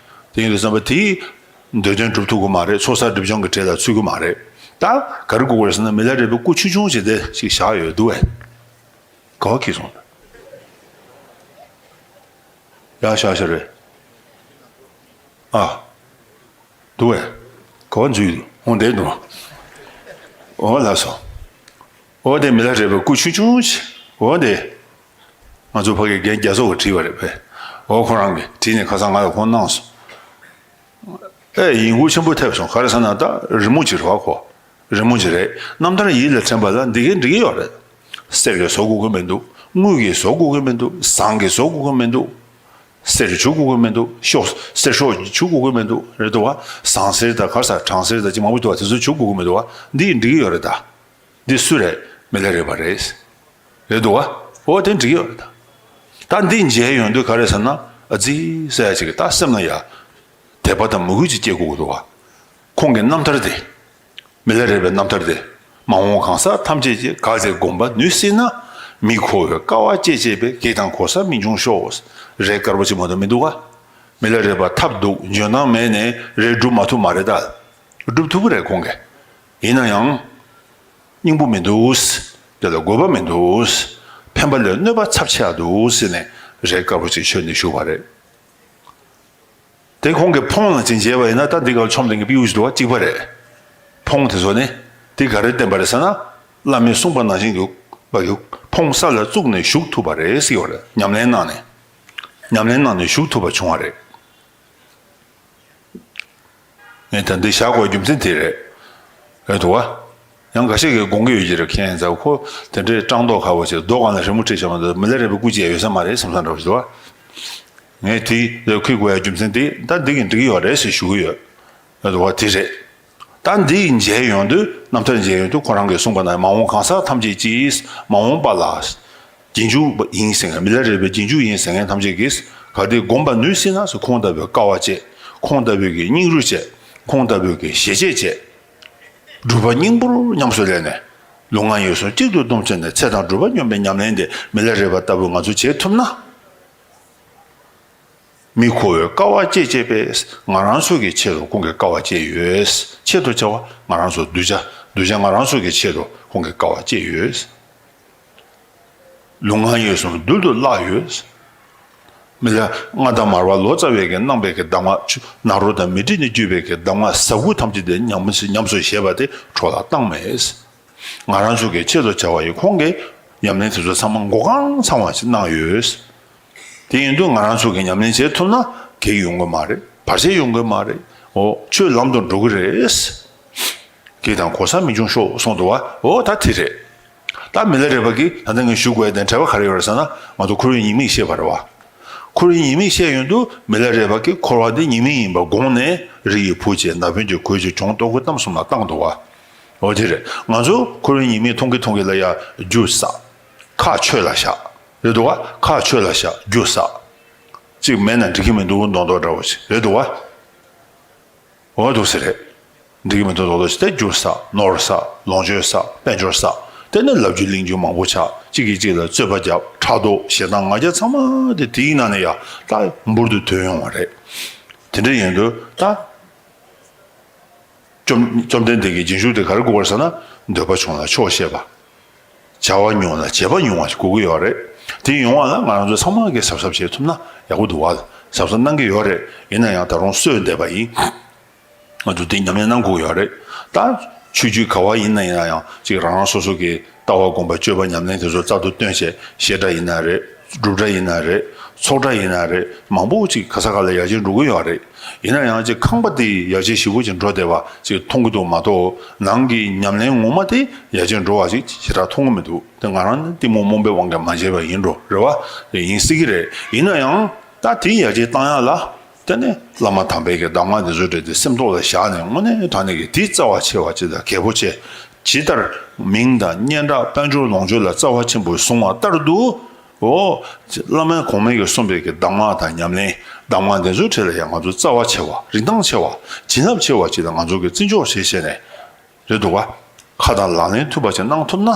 དེ་ཡིན་དུས་ཙམ་པ་དེའི་འདོད་དོན་སྒྲུབ་ཐུབ་ཀྱི་མ་རེད། ཚོགས་བསགས་སྒྲིབ་སྦྱོང་གི་གྲས་ལ་ཚུད་ཀྱི་མ་རེད། ད་ག་རེ་དགོས་ཀྱི་རེད་ཟེར་ན་མི་ལ་རས་པའི་སྐུ་ཆུང་ཆུང་ཞིག་དེ་ཞིག་བཞག་ཡོད་འདུག་བས། ག་བ་ཁྱེར་སོང་། ཡག་ཤག་ཤག་རེད། ཨ། འདུག་བས། ག་བ་འཛུལ་འདུག་འོང་བསྡད་འདུག་འོ་ལགས་སོ། འོ་དེ་མི་ལ་རས་པའི་སྐུ་ཆུང་ཆུང་ཞིག་འོ་དེ། ང་ཚོ་ཕ་གིའི་རྒན་རྒྱ་མཚོ་གིས་བྲིས་པ་རེད་པས། འོ་ཁོ་རང་གིས་བྲིས་ནས་ཁ་སང་ང་ལ་ཁོང་གནང་སོང་། ཨེ་ཡིད་མགུ་ཆེན་པོ་ཐེབས་སོང་། ག་རེ་ཟེར་ན་ད་རི་མོ་ཅིག་རེད་བ་ཁོ། རི་མོ་ཅིག་རེད། རྣམ་ཐར་ཡིད་ལ་དྲན་པ་ལ་འདི་གས་འགྲིག་གི་ཡོད་རེད། གསེར་གྱིས་བཟོ་དགོས་ཀྱི་མི་འདུག་དངུལ་གྱིས་བཟོ་དགོས་ཀྱི་མི་འདུག་ཟངས་ཀྱིས་བཟོ་དགོས་ཀྱི་མི་འདུག་གསེར་བྱུག་དགོས་ཀྱི་མི་འདུག་ཤོག་གསེར་ཤོག་བྱུག་དགོས་ཀྱི་མི་འདུག་རེད་འདུག་བ། ཟངས་གསེར་དང་ག་རེ་ཟ་གྲང་གསེར་དང་ཅི་མང་པོ་འདུག་བ། དེ་ཚོ་བྱུག་དགོས་ཀྱི་མི་འདུག་བ། འདི་འགྲིག་གི་ཡོད་རེད་ད། འདི་སུ་རེད། མི་ལ་རས་པ་རེད། རེད་འདུག་བ། འོ་དེ་འགྲིག་ཡོད་རེད་ད། ད་འདི་མཇལ་ཡོང་དུས་ག་རེ་ཟེར་ན་ཨ་ཙི་ཟེར་ཡ་ཅིག་ད་སེམས་ལ་ཡ། དད་པ་དང་མོས་གུས་ཅིག་སྐྱེ་དགོས་ཀྱི་འདུག་བ། ཁོང་གི་རྣམ་ཐར་དེ། མི་ལ་རས་པའི་རྣམ་ཐར་དེ། མ་འོངས་གང་ཟག་ཐམས་ཅད་ཀྱིས་ག་ཚོད་སྒོམ་པ་ནུས་སྲིད་ན། མི་འཁོར་བའི་དཀའ་བ་སྤྱད་སྤྱད་པས་གེགས་དང་གོལ་ས་མི་འབྱུང་ཤོག་རེད་དཀར་པོ་ཅིག་མ་གཏོགས་མི་འདུག་བ། མི་ལ་རས་པ་ཐབས་སྡུག་འཇོན་ཐང་མེད་ནས་རས་སྒྲུབ་མ་ཐུབ་མ་རེད་ད། སྒྲུབ་ཐུབ་ཀྱི་རེད་ཁོང་གིས། ཡིན་ན་ཡང་། སྙིང་པོ་མི་འདུག་དེ་ལ་དགོས་པ་མི་འདུག་ཕན་པ་ལས་གནོད་པ་ཚབས་ཆེ་བ་འདུག་ཟེར་ནས་རས་དཀར་པོ་ཅིག་མཆོད་ནས་བཞུགས་པ་རེད། དེ་ཁོང་གིས་འཕོངས་ལ་ཅིག་མཇལ་བ་ཡིན་ན་ད་འདི་ག་ལ་ཆོམ་ལྡན་གྱི་པིའུ་ཞིག་འདུག་བ་གཅིག་པ་རེད། འཕོངས་དེ་ཚོ་ནི་དེ་ག་རེ་བསྟན་པ་རེད་ཟེར་ན། བླ་མས་གསུངས་པ་ནང་བཞིན་དུ་བ་གི་འཕོངས་ས་ལ་བཙུགས་ནས་བཞུགས་ཐུབ་པ་རེད་ཟེར་བ་རེད། ཉམས་ལེན་གནང་ནས། ཉམས་ལེན་གནང་ནས་བཞུགས་ཐུབ་པ་བྱུང་བ་རེད། ངས་ད་འདི་བཞག་དགོས་རྒྱུ་མཚན་དེ་རེད། རེད་འདུག་བ། ཡང་འགའ་ཤས་ཀྱིས་དགོངས་ཀྱི་ཡོད་ཀྱི་རེད། མཁྱེན་ཡིན་ཙང་ཁོ་དེ་འདྲའི་སྤྲང་མདོག་ཁ་པོ་བྱས་རྡོ་སྒང་ལ་རི་མོ་བྲིས་བཞག་པ་འདི་མི་ལ་རས་པའི་སྐུ་ཅི་ཡང་ཡོད་ས་མ་རེད་བསམ་བསམ་འདྲ་བོ་ཞིག་འདུག་བ། ངས་དེ་ལ་འཁྱེར་དགོས་ཡ་རྒྱུ་མཚན་དེ་ད་འདི་གིས་འགྲིག་གི་ཡོད་རེད་ཟེར་ཞུ་གི་ཡོད། ཨ་དུ་བ་དེ་རེད། ད་འདི་མཇལ་ཡོང་དུས་རྣམ་ཐར་མཇལ་ཡོང་དུས་ཁོ་རང་གིས་གསུངས་པ་ན་མ་འོངས་གང་ཟག་ཐམས་ཅད་ཀྱིས་མ་འོངས་པ་ལ་རྗེས་འཇུག་ཡིན་ཟེར་མཁན་མི་ལ་རས་པའི་རྗེས་འཇུག་ཡིན་ཟེར་མཁན་ཐམས་ཅད་ཀྱིས་གལ་ཏེ་བསྒོམ་པ་ནུས་སྲིད་ན་ཟེར་ཁོང་ལྟ་བུའི་དཀའ་བ་སྤྱད། ཁོང་ལྟ་བུའི་གི་སྙིང་རུས་བྱས། ཁོང་ལྟ་བུའི་གི་ཞེ་བཅད་བྱས། སྒྲུབ་པ་སྙིང་པོར་ཉམས་སུ་ལེན་ནས། ལུས་ངག་ཡིད་གསུམ་གཅིག་ཏུ་བསྡོམས་བྱས་ནས་ཚེ་དང་སྒྲུབ་པ་སྙོམས་པའི་ཉམས་ལེན་དེ་མི་ལ་རས་པ་ལྟ་བུ་ང་ཚོ་བྱེད་ཐུབ་ན། མི་ཁོ་བོས་དཀའ་བ་སྤྱད་སྤྱད་པས་ང་རང་ཚོ་གི་ཆེད་དུ་ཁོང་གིས་དཀའ་བ་སྤྱད་ཡོད། ཆེད་དུ་བྱ་བ་ང་རང་ཚོ་གདུལ་བྱ་གདུལ་བྱ་ང་རང་ཚོ་གི་ཆེད་དུ་ཁོང་གིས་དཀའ་བ་སྤྱད་ཡོད། ལུས་ངག་ཡིད་གསུམ་རྡུལ་དུ་བརླག་ཡོད། མི་ལ་རས་པ་མངའ་བདག་མར་པ་ལོ་ཙཱ་བས་ཀྱི་གནང་བའི་གི་གདམས་ངག་ཆུ་ནཱ་རོ་དང་མཻ་ཏྲི་ནས་བརྒྱུད་པའི་གི་གདམས་ངག་ཟབ་དགུ་ཐམས་ཅད་དེ་ཉམས་ཉམས་སུ་བཞེས་པ་དེ་འཕྲོ་བརླག་བཏང་མེད། ང་རང་ཚོ་གི་ཆེད་དུ་བྱ་བ་ཡིན། ཁོང་གིས་ཉམས་ལེན་དེ་ཚོ་ཚང་མ་མགོ་རྐང་ཚང་བ་ཞིག་གནང་ཡོད། དེ་ཡིན་དུས་ང་རང་ཚོ་གི་ཉམས་ལེན་བྱེད་ཐུབ་ན་གེགས་ཡོང་གི་མ་རེད། བར་ཆད་ཡོང་གི་མ་རེད། འོ་ཆོས་ལམ་དུ་འགྲོ་གི་རེད། གེགས་དང་གོལ་ས་མི་འབྱུང་ཤོག་གསུངས་འདུག་བ། འོ་ད་དེ་རེད། ད་མི་ལ་རས་པ་གིས་ད་ལྟ་ངས་ཞུ་དགོས་ཡ་དེ་འབྲེལ་བ་ག་རེ་ཡོད་རེད་ཟེར་ན་ང་ཚོ་འཁོར་བའི་ཉེས་དམིགས་བཤད་པ་རེད་བ། འཁོར་བའི་ཉེས་དམིགས་བཤད་ཡོང་དུས་མི་ལ་རས་པ་གིས་འཁོར་བ་འདི་ཉེས་དམིགས་ཡིན་པ་དགོངས་ནས་རི་ཡི་བུ་བྱས་ན་བུན་གྱི་གོས་ཀྱིས་གྱོང་ལྟོ་གོས་གཏམ་གསུམ་ལ་བཏང་འདུག་བ། འོ་དེ་རེད། ང་ཚོ་འཁོར་བའི་ཉེས་དམིགས་མཐོང་གི་མཐོང་གི་ལ་ཡ་རྒྱུ་བསགས། ཁ་ཆོས་ལ་བཞག་རེད་འདུག་བ། ཁ་ཆོས་ལ་བཞག་རྒྱུ་བསགས། གཅིག་མེད་ན་འགྲིག་གི་མི་འདུག་མདོག་མདོག་འདྲ་བོ་ཞིག་རེད་འདུག་བ། འོ་འདུག་སེ་རེད། འགྲིག་གི་མི་འདུག་མདོག་མདོག་ཞིག་དེ་རྒྱུ་བསགས། ནོར་བསགས། ལོངས་སྤྱོད་བསགས། དཔལ་འབྱོར་བསགས། དེ་ནས་ལབ་རྒྱུ་གླེང་རྒྱུ་མང་པོ་ཆགས། གཅིག་གིས་གཅིག་ལ་རྩོད་པ་རྒྱབ། ཕྲག་དོག་ཞེ་སྡང་ང་རྒྱལ་ཚང་མ་དེ་དེའི་ནང་ནས་ཡ་ད་འབུར་དུ་ཐོན་ཡོང་བ་རེད། དེ་འདྲ་ཡིན་དུས་ད། བཅོམ་བཅོམ་ལྡན་འདས་ཀྱི་རྗེས་འཇུག་དེ་ག་རེ་དགོས་པ་རེད་ཟེར་ན། འདོད་པ་ཆུང་ལ་ཆོག་ཤེས་པ། བྱ་བ་ཉུང་ལ་བྱེད་པ་ཉུང་བ་ཞིག་དགོས་ཀྱི་ཡོད་རེད། དེ་ཡོང་བ་ལ་ང་རང་ཚོ་ཚང་མ་གིས་གཟབ་གཟབ་བྱེད་ཐུབ་ན་ཡག་པོ་འདུག་བ། གཟབ་གཟབ་གནང་གི་ཡོད་རེད། ཡིན་ན་ཡང་ད་རུང་སོས་བསྡད་པ་ཡིན། ང་ཚོ་དེ་ཉམས་ལེན་གནང་དགོས་ཀྱི་ཡོད་རེད། ད་ཆོས་བརྒྱུད་ག་བ་ཡིན་ན་ཡིན་ན་ཡང་ཅིག་རང་རང་སོ་སོ་གི་ལྟ་བ་སྒོམ་པ་སྤྱོད་པ་ཉམས་ལེན་དེ་ཚོ་རྩལ་དུ་བཏོན་བྱས་བཤད་གྲྭ་ཡིན་ན་རེད། སྒྲུབ་གྲྭ་ཡིན་ན་རེད། ཚོགས་གྲྭ་ཡིན་ན་རེད། མང་པོ་ཅིག་ག་ས་ག་ལ་ཡར་རྒྱས་འགྲོ་གི་ཡོད་རེད། ཡིན་ན་ཡང་ཅིག་ཁང་པ་དེ་ཡར་རྒྱས་ཞེ་པོ་ཅིག་འགྲོ་བསྡད་པ་ཅིག་མཐོང་གི་འདུག་མ་གཏོགས་ནང་གི་ཉམས་ལེན་ངོ་མ་དེ་ཡར་རྒྱས་འགྲོ་བ་ཅིག་ཞེ་དྲག་མཐོང་གི་མི་འདུག་དེ་ང་རང་ནི་གཏི་མུག་རྨོངས་པའི་དབང་གིས་མ་མཇལ་བ་ཡིན་འགྲོ་རེད་བ། དེ་ཡིན་སྲིད་ཀྱི་རེད། ཡིན་ན་ཡང་ད་དེ་ཡར་རྒྱས་བཏང་ཡག་ལ། དེ་ནས་བླ་མ་དམ་པའི་གི་གདམས་ངག་འདི་ཚོ་སྤྲད་དེ་སེམས་ཐོག་ལ་བཞག་ནས་དངོས་གནས་དྲང་གནས་ཀྱི་དེ་རྩ་བ་ཆེ་བ་ཅིག་དང་གལ་པོ་ཆེ། ཇི་ལྟར་མིང་དང་སྙན་གྲགས་དཔལ་འབྱོར་ལོངས་སྤྱོད་ལ་རྩ་བ་ཆེན་པོ་བཟུང་བ་ལྟར་དུ། འོ། བླ་མ་གོང་མས་ཀྱིས་གསུངས་པའི་གི་གདམས་ངག་དང་ཉམས་ལེན་གདམས་ངག་འདི་ཚོའི་གྲས་ལ་ཡང་ང་ཚོ་རྩ་བ་ཆེ་བ་རིན་ཐང་ཆེ་བ་བྱིན་རླབས་ཆེ་བ་ཅིག་ལ་ང་ཚོ་གི་བརྩི་འཇོག་བྱེད་བྱས་ནས། རེད་འདུག་བ། ཁ་དང་ལག་ལེན་མཐུན་པ་ཞིག་གནང་ཐུབ་ན།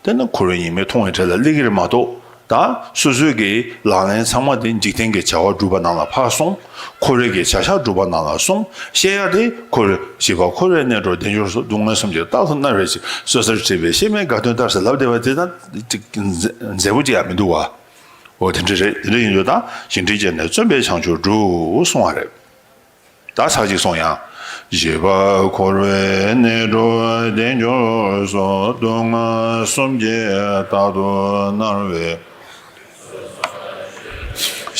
དེ་ནི་འཁོར་བའི་ཉེས་དམིགས་མཐོང་བའི་གྲས་ལ་སླེབས་ཀྱི་རེད་མ་གཏོགས། ད་སོ་སོའི་གི་ལག་ལེན་ཚང་མ་དེ་འཇིག་རྟེན་གྱི་བྱ་བ་སྒྲུབ་པ་ནང་ལ་ཕར་སོང་། འཁོར་བའི་གི་བྱ་བཞག་སྒྲུབ་པ་ནང་ལ་སོང་། བཤད་ཡ་དེ་འཁོར་བའི་བྱིས་པ་འཁོར་བའི་གནས་གྲོལ་བདེ་འབྱོར་སོགས་སྡུག་བསྔལ་གསུམ་གྱི་རྟགས་སུ་སྣང་བའི་ཕྱིར། སོ་སོར་ཁྲིད་པའི་གཤེད་མས་དགའ་སྟོན་ལྟར་ཟེར་ལབ་བསྡད་པ་དེ་ད་ཅིག་མཛེས་པོ་ཅིག་ཡང་མི་འདུག་བ། འོ་དེ་འདྲ་རེད། དེ་འདྲ་ཡིན་དུས་ད་ཞིང་བྲན་བཅས་ནས་བརྩོན་པས་བྱང་ཆུབ་སྒྲུབ་གསུང་བ་རེད། ད་ཚར་གཅིག་སོང་ཡང་། བྱིས་པ་འཁོར་བའི་གནས་གྲོལ་བདེ་འབྱོར་སོགས་སྡུག་བསྔལ་གསུམ་གྱི་རྟགས་སུ་སྣང་བའི།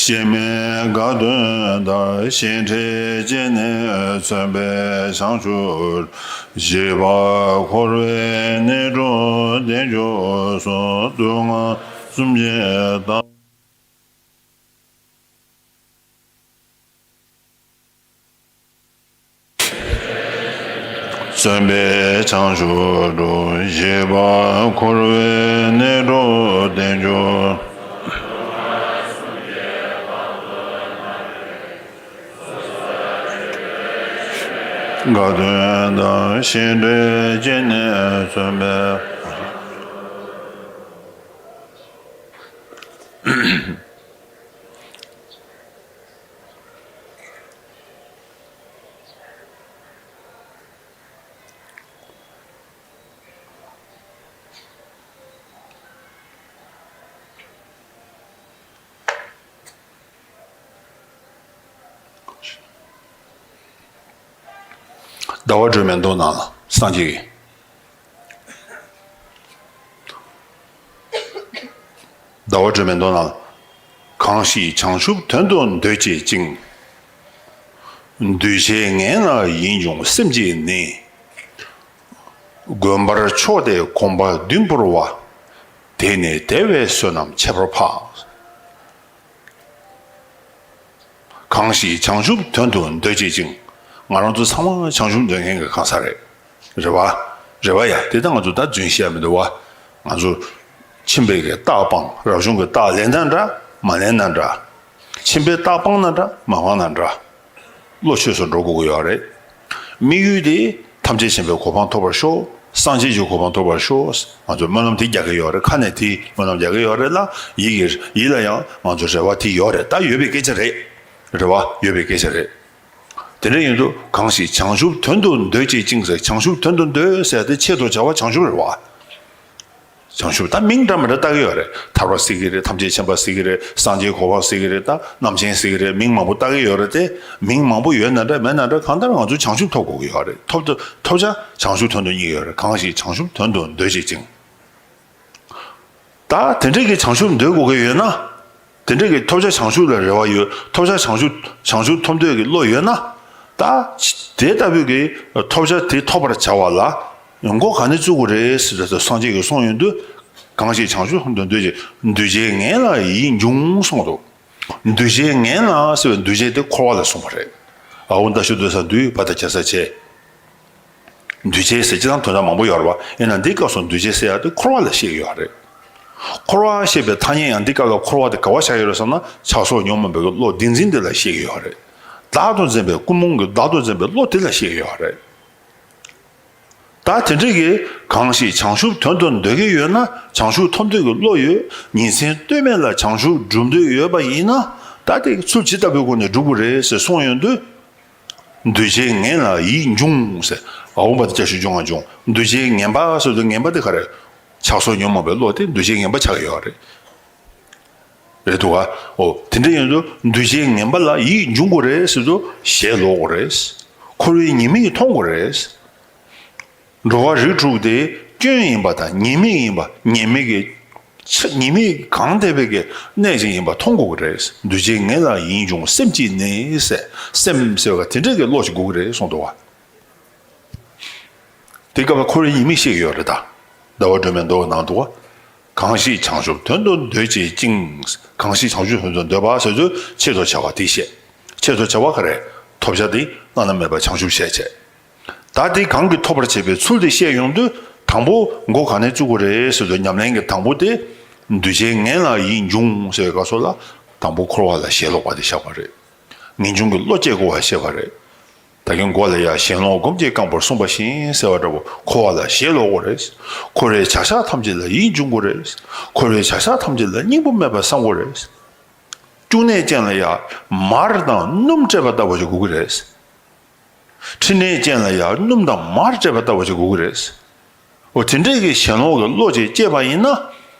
གཤེད་མས་དགའ་སྟོན་ལྟར་ཞིང་བྲན་བཅས་ནས་བརྩོན་པས་བྱང་ཆུབ། བྱིས་པ་འཁོར་བའི་གནས་གྲོལ་བདེ་འབྱོར་སོགས་སྡུག་བསྔལ་གསུམ་གྱི་རྟགས། བརྩོན་པས་བྱང་ཆུབ་སྒྲུབ། བྱིས་པ་འཁོར་བའི་གནས་གྲོལ་བདེ་འབྱོར། དགའ་སྟོན་དང་ཞིང་བྲན་བཅས་ནས་བརྩོན་པས། ཟླ་བ་སྒྲོལ་མའི་མདོ་ནང་ལ་སངས་རྒྱས་ཀྱི། ཟླ་བ་སྒྲོལ་མའི་མདོ་ནང་ལ། གང་ཞིག་བྱང་ཆུབ་དོན་དུ་འདོད་བྱེད་ཅིང་། འདུས་བྱས་ངན་ལ་ཡིད་འབྱུང་སེམས་ཀྱིས་ནི། དགོན་པར་ཕྱོགས་ཏེ་གོམ་པ་བདུན་བོར་བ། དེ་ནི་དེ་བས་བསོད་ནམས་ཁྱད་པར་འཕགས། གང་ཞིག་བྱང་ཆུབ་དོན་དུ་འདོད་བྱེད་ཅིང་། ང་རང་ཚོ་ཚང་མ་བྱང་ཆུབ་འདོད་མཁན་གྱི་གང་ཟག་རེད། རེད་བ། རེད་བ་ཡ། དེ་ལྟ་ང་ཚོ་ད་རྫུན་བཤད་མི་འདུག་བ། ང་ཚོ་ཁྱིམ་པའི་གི་རྟགས་སྤངས། རབ་བྱུང་གི་རྟགས་ལེན་ན་འདྲ། མ་ལེན་ན་འདྲ། ཁྱིམ་པའི་རྟགས་སྤངས་ན་འདྲ། མ་སྤངས་ན་འདྲ། བློ་ཆོས་སུ་འགྲོ་དགོས་ཀྱི་ཡོད་རེད། དམིགས་ཡུལ་དེ་ཐམས་ཅད་མཁྱེན་པའི་གོ་འཕང་ཐོབ་པར་ཤོག་སངས་རྒྱས་ཀྱི་གོ་འཕང་ཐོབ་པར་ཤོག་ང་ཚོ་སྨོན་ལམ་དེ་རྒྱག་གི་ཡོད་རེད། ཁ་ནས་དེ་སྨོན་ལམ་རྒྱག་གི་ཡོད་རེད་ལ། ཡིད་ཀྱི་ཡིད་ལ་ཡང་ང་ཚོ་རེ་བ་དེ་ཡོད་རེད། ད་ཡོད་པའི་སྐད་ཆ་རེད། རེད་བ། ཡོད་པའི་སྐད་ཆ་རེད། དེ་འདྲ་ཡིན་དུས་གང་ཞིག་བྱང་ཆུབ་དོན་དུ་འདོད་བྱེད་ཅིང་ཟེར། བྱང་ཆུབ་དོན་དུ་འདོད་ཟེར་དེ་ཆེད་དུ་བྱ་བ་བྱང་ཆུབ་རེད་བ། བྱང་ཆུབ་ད་མིང་འདྲ་མི་འདྲ་བཏགས་ཀྱི་ཡོད་རེད། ཐར་པ་ཟེར་གྱི་རེད། ཐམས་ཅད་མཁྱེན་པ་ཟེར་གྱི་རེད། སངས་རྒྱས་གོ་འཕང་ཟེར་གྱི་རེད། ད་རྣམ་མཁྱེན་ཟེར་གྱི་རེད། མིང་མང་པོ་བཏགས་ཀྱི་ཡོད་རེད་དེ། མིང་མང་པོ་ཡོད་ན་འདྲ་མེད་ན་འདྲ་གང་ལྟར་ང་ཚོ་བྱང་ཆུབ་ཐོབ་དགོས་ཀྱི་ཡོད་རེད། ཐོབ་ཐོབ་བྱ་བྱང་ཆུབ་དོན་དུ་གཉེར་གྱི་ཡོད་རེད། གང་ཞིག་བྱང་ཆུབ་དོན་དུ་འདོད་བྱེད་ཅིང་། ད་དེ་འདྲས་ཀྱི་བྱང་ཆུབ་འདོད་དགོས་ཀྱི་ཡོད་ན། དེ་འདྲས་ཀྱི་ཐོབ་བྱ་བྱང་ཆུབ་ལ་རེ་བ་ཡོད། ཐོབ་བྱ་བྱང་ཆུབ་བྱང་ཆུབ་ཐོབ་འདོད་ཀྱི་བློ་ཡོད་ན། ད་དེ་ལྟ་བུའི་གི་ཐོབ་བྱ་དེ་ཐོབ་པར་བྱ་བ་ལ་མགོ་ག་ནས་བཙུགས་དགོས་རེད་ཟེར་དུས། སངས་རྒྱས་ཀྱིས་གསུངས་ཡོང་དུས། གང་ཞིག་བྱང་ཆུབ་ཐོབ་འདོད་ཀྱི། འདུས་བྱས་ངན་ལ་ཡིད་འབྱུང་གསུངས་འདུག་འདུས་བྱས་ངན་ལ་ཟེར་བའི་འདུས་བྱས་དེ་འཁོར་བ་ལ་གསུངས་པ་རེད། ཨ་འོ་ད་ཞུ་འདོད་ས་འདུས་པ་ད་བྱ་ས་བྱས། འདུས་བྱས་ཟེར་སྤྱིར་བཏང་དོན་དག་མང་པོ་ཡོད་རེད་བ། ཡིན་ན་འདི་སྐབས་སུ་འདུས་བྱས་ཟེར་ཡག་དེ་འཁོར་བ་ལ་བཤད་ཀྱི་ཡོད་རེད། འཁོར་བ་ཞེས་པའི་ཐ་སྙད་ཡང་འདི་སྐབས་ལ་འཁོར་བ་དེ་ག་བ་བཞག་ཡོད་རེད་ཟེར་ན། ཆགས་སོགས་ཉོན་མོངས་པའི་བློ་བདེན་འཛིན་དེ་ལ་བཤད་ཀྱི་ཡོད་རེད། བདག་ཏུ་འཛིན་པའི་ཀུན་རྨོངས་ཀྱི་བདག་ཏུ་འཛིན་པའི་བློ་དེ་ལ་བཤད་ཀྱི་ཡོད་རེད། ད་དེ་འདྲ་གི་གང་ཞིག་བྱང་ཆུབ་དོན་དུ་འདོད་ཀྱི་ཡོད་ན། བྱང་ཆུབ་ཐོབ་འདོད་ཀྱི་བློ་ཡོད། ཉིན་མཚན་ལྟོས་མེད་ལ་བྱང་ཆུབ་སྒྲུབ་འདོད་ཡོད་པ་ཡིན་ན། ད་དེ་ཚུལ་ཇི་ལྟ་བུའི་སྒོ་ནས་སྒྲུབ་དགོས་རེད་ཟེར་གསུངས་ཡོང་དུས། འདུས་བྱས་ངན་ལ་ཡིད་འབྱུང་ཟེར། ཨ་འོ་མ་དེ་ཅག་ཞུ་འབྱུང་ང་འབྱུང་། འདུས་བྱས་ངན་པ་ཟེར་དུས་ངན་པ་དེ་ག་རེ། ཆགས་སོགས་ཉོན་མོངས་པའི་བློ་དེ་འདུས་བྱས་ངན་པ་ཆགས་ཡོད་རེད། རེད་འདུག་ག་འོ་དེ་འདྲ་ཡིན་དུས་འདུས་བྱས་ངན་པ་ལ་ཡིད་འབྱུང་དགོས་རེད་ཟེར་དུས་ཞེན་ལོག་དགོས་རེད། འཁོར་བའི་ཉེས་དམིགས་མཐོང་དགོས་རེད། འགྲོ་བ་རིགས་དྲུག་དེ་སྐྱོན་ཡིན་པ་དང་ཉེས་དམིགས་ཡིན་པ། ཉེས་དམིགས་ཀྱི་ཆ་ཉེས་དམིགས་གང་ཐེབས་པའི་གི་གནས་ཅིག་ཡིན་པ་མཐོང་དགོས་ཀྱི་རེད། འདུས་བྱས་ངན་ལ་ཡིད་འབྱུང་སེམས་ཀྱིས་ནི་ཟེར། སེམས་ཟེར་བ་དེ་འདྲ་གི་བློ་ཞིག་དགོས་ཀྱི་རེད་གསུངས་འདུག་བ། དེ་སྐབས་ལ་འཁོར་བའི་ཉེས་དམིགས་བཤད་ཀྱི་ཡོད་རེད་ད། ཟླ་བ་སྒྲོན་མའི་མདོ་ནང་འདུག་བ། གང་ཞིག་བྱང་ཆུབ་དོན་དུ་འདོད་བྱེད་ཅིང་། གང་ཞིག་བྱང་ཆུབ་དོན་དུ་འདོད་པ་ཟེར་དུས་ཆེད་དུ་བྱ་བ་དེ་བཤད། ཆེད་དུ་བྱ་བ་ག་རེ། ཐོབ་བྱ་དེ་བླ་ན་མེད་པ་བྱང་ཆུབ་བྱས་བྱས། ད་དེ་གང་གིས་ཐོབ་པར་བྱེད་པའི་ཚུལ་དེ་བཤད་ཡོང་དུས། དང་པོ་མགོ་ག་ནས་བཙུགས་དགོས་རེད་ཟེར་དུས། ཉམས་ལེན་གྱི་དང་པོ་དེ། འདུས་བྱས་ངན་ལ་ཡིད་འབྱུང་ཟེར་བའི་སྐབས་སུ་ལ། དང་པོ་འཁོར་བ་ལ་ཞེན་ལོག་པ་དེ་བཞག་པ་རེད། ངེས་འབྱུང་གི་བློ་སྐྱེ་དགོས་པ་བཤད་པ་རེད། ད་གིན་མགོ་ལ་ཡ་ཞེན་ལོག་སྒོམ་གྱིས་བཀང་བར་གསུངས་པ་བཞིན་ཟེར་བ་འདྲ་བོ། འཁོར་བ་ལ་ཞེན་ལོག་དགོས་རེད། འཁོར་བའི་བྱ་བཞག་ཐམས་ཅད་ལ་ཡིད་འབྱུང་དགོས་རེད། འཁོར་བའི་བྱ་བཞག་ཐམས་ཅད་ལ་སྙིང་པོ་མེད་པར་བསམ་དགོས་རེད། བཅུག་གནས་ཅན་ལ་ཡང་མར་དང་སྣུམ་སྤྲད་པ་ལྟ་བུ་ཞིག་དགོས་ཀྱི་རེད། ཕྲིན་ལས་ཅན་ལ་ཡང་སྣུམ་དང་མར་སྤྲད་པ་ལྟ་བུ་ཞིག་དགོས་ཀྱི་རེད། འོ་དེ་འདྲས་ཀྱི་ཞེན་ལོག་གི་བློ་ཅིག་སྐྱེས་པ་ཡིན་ན།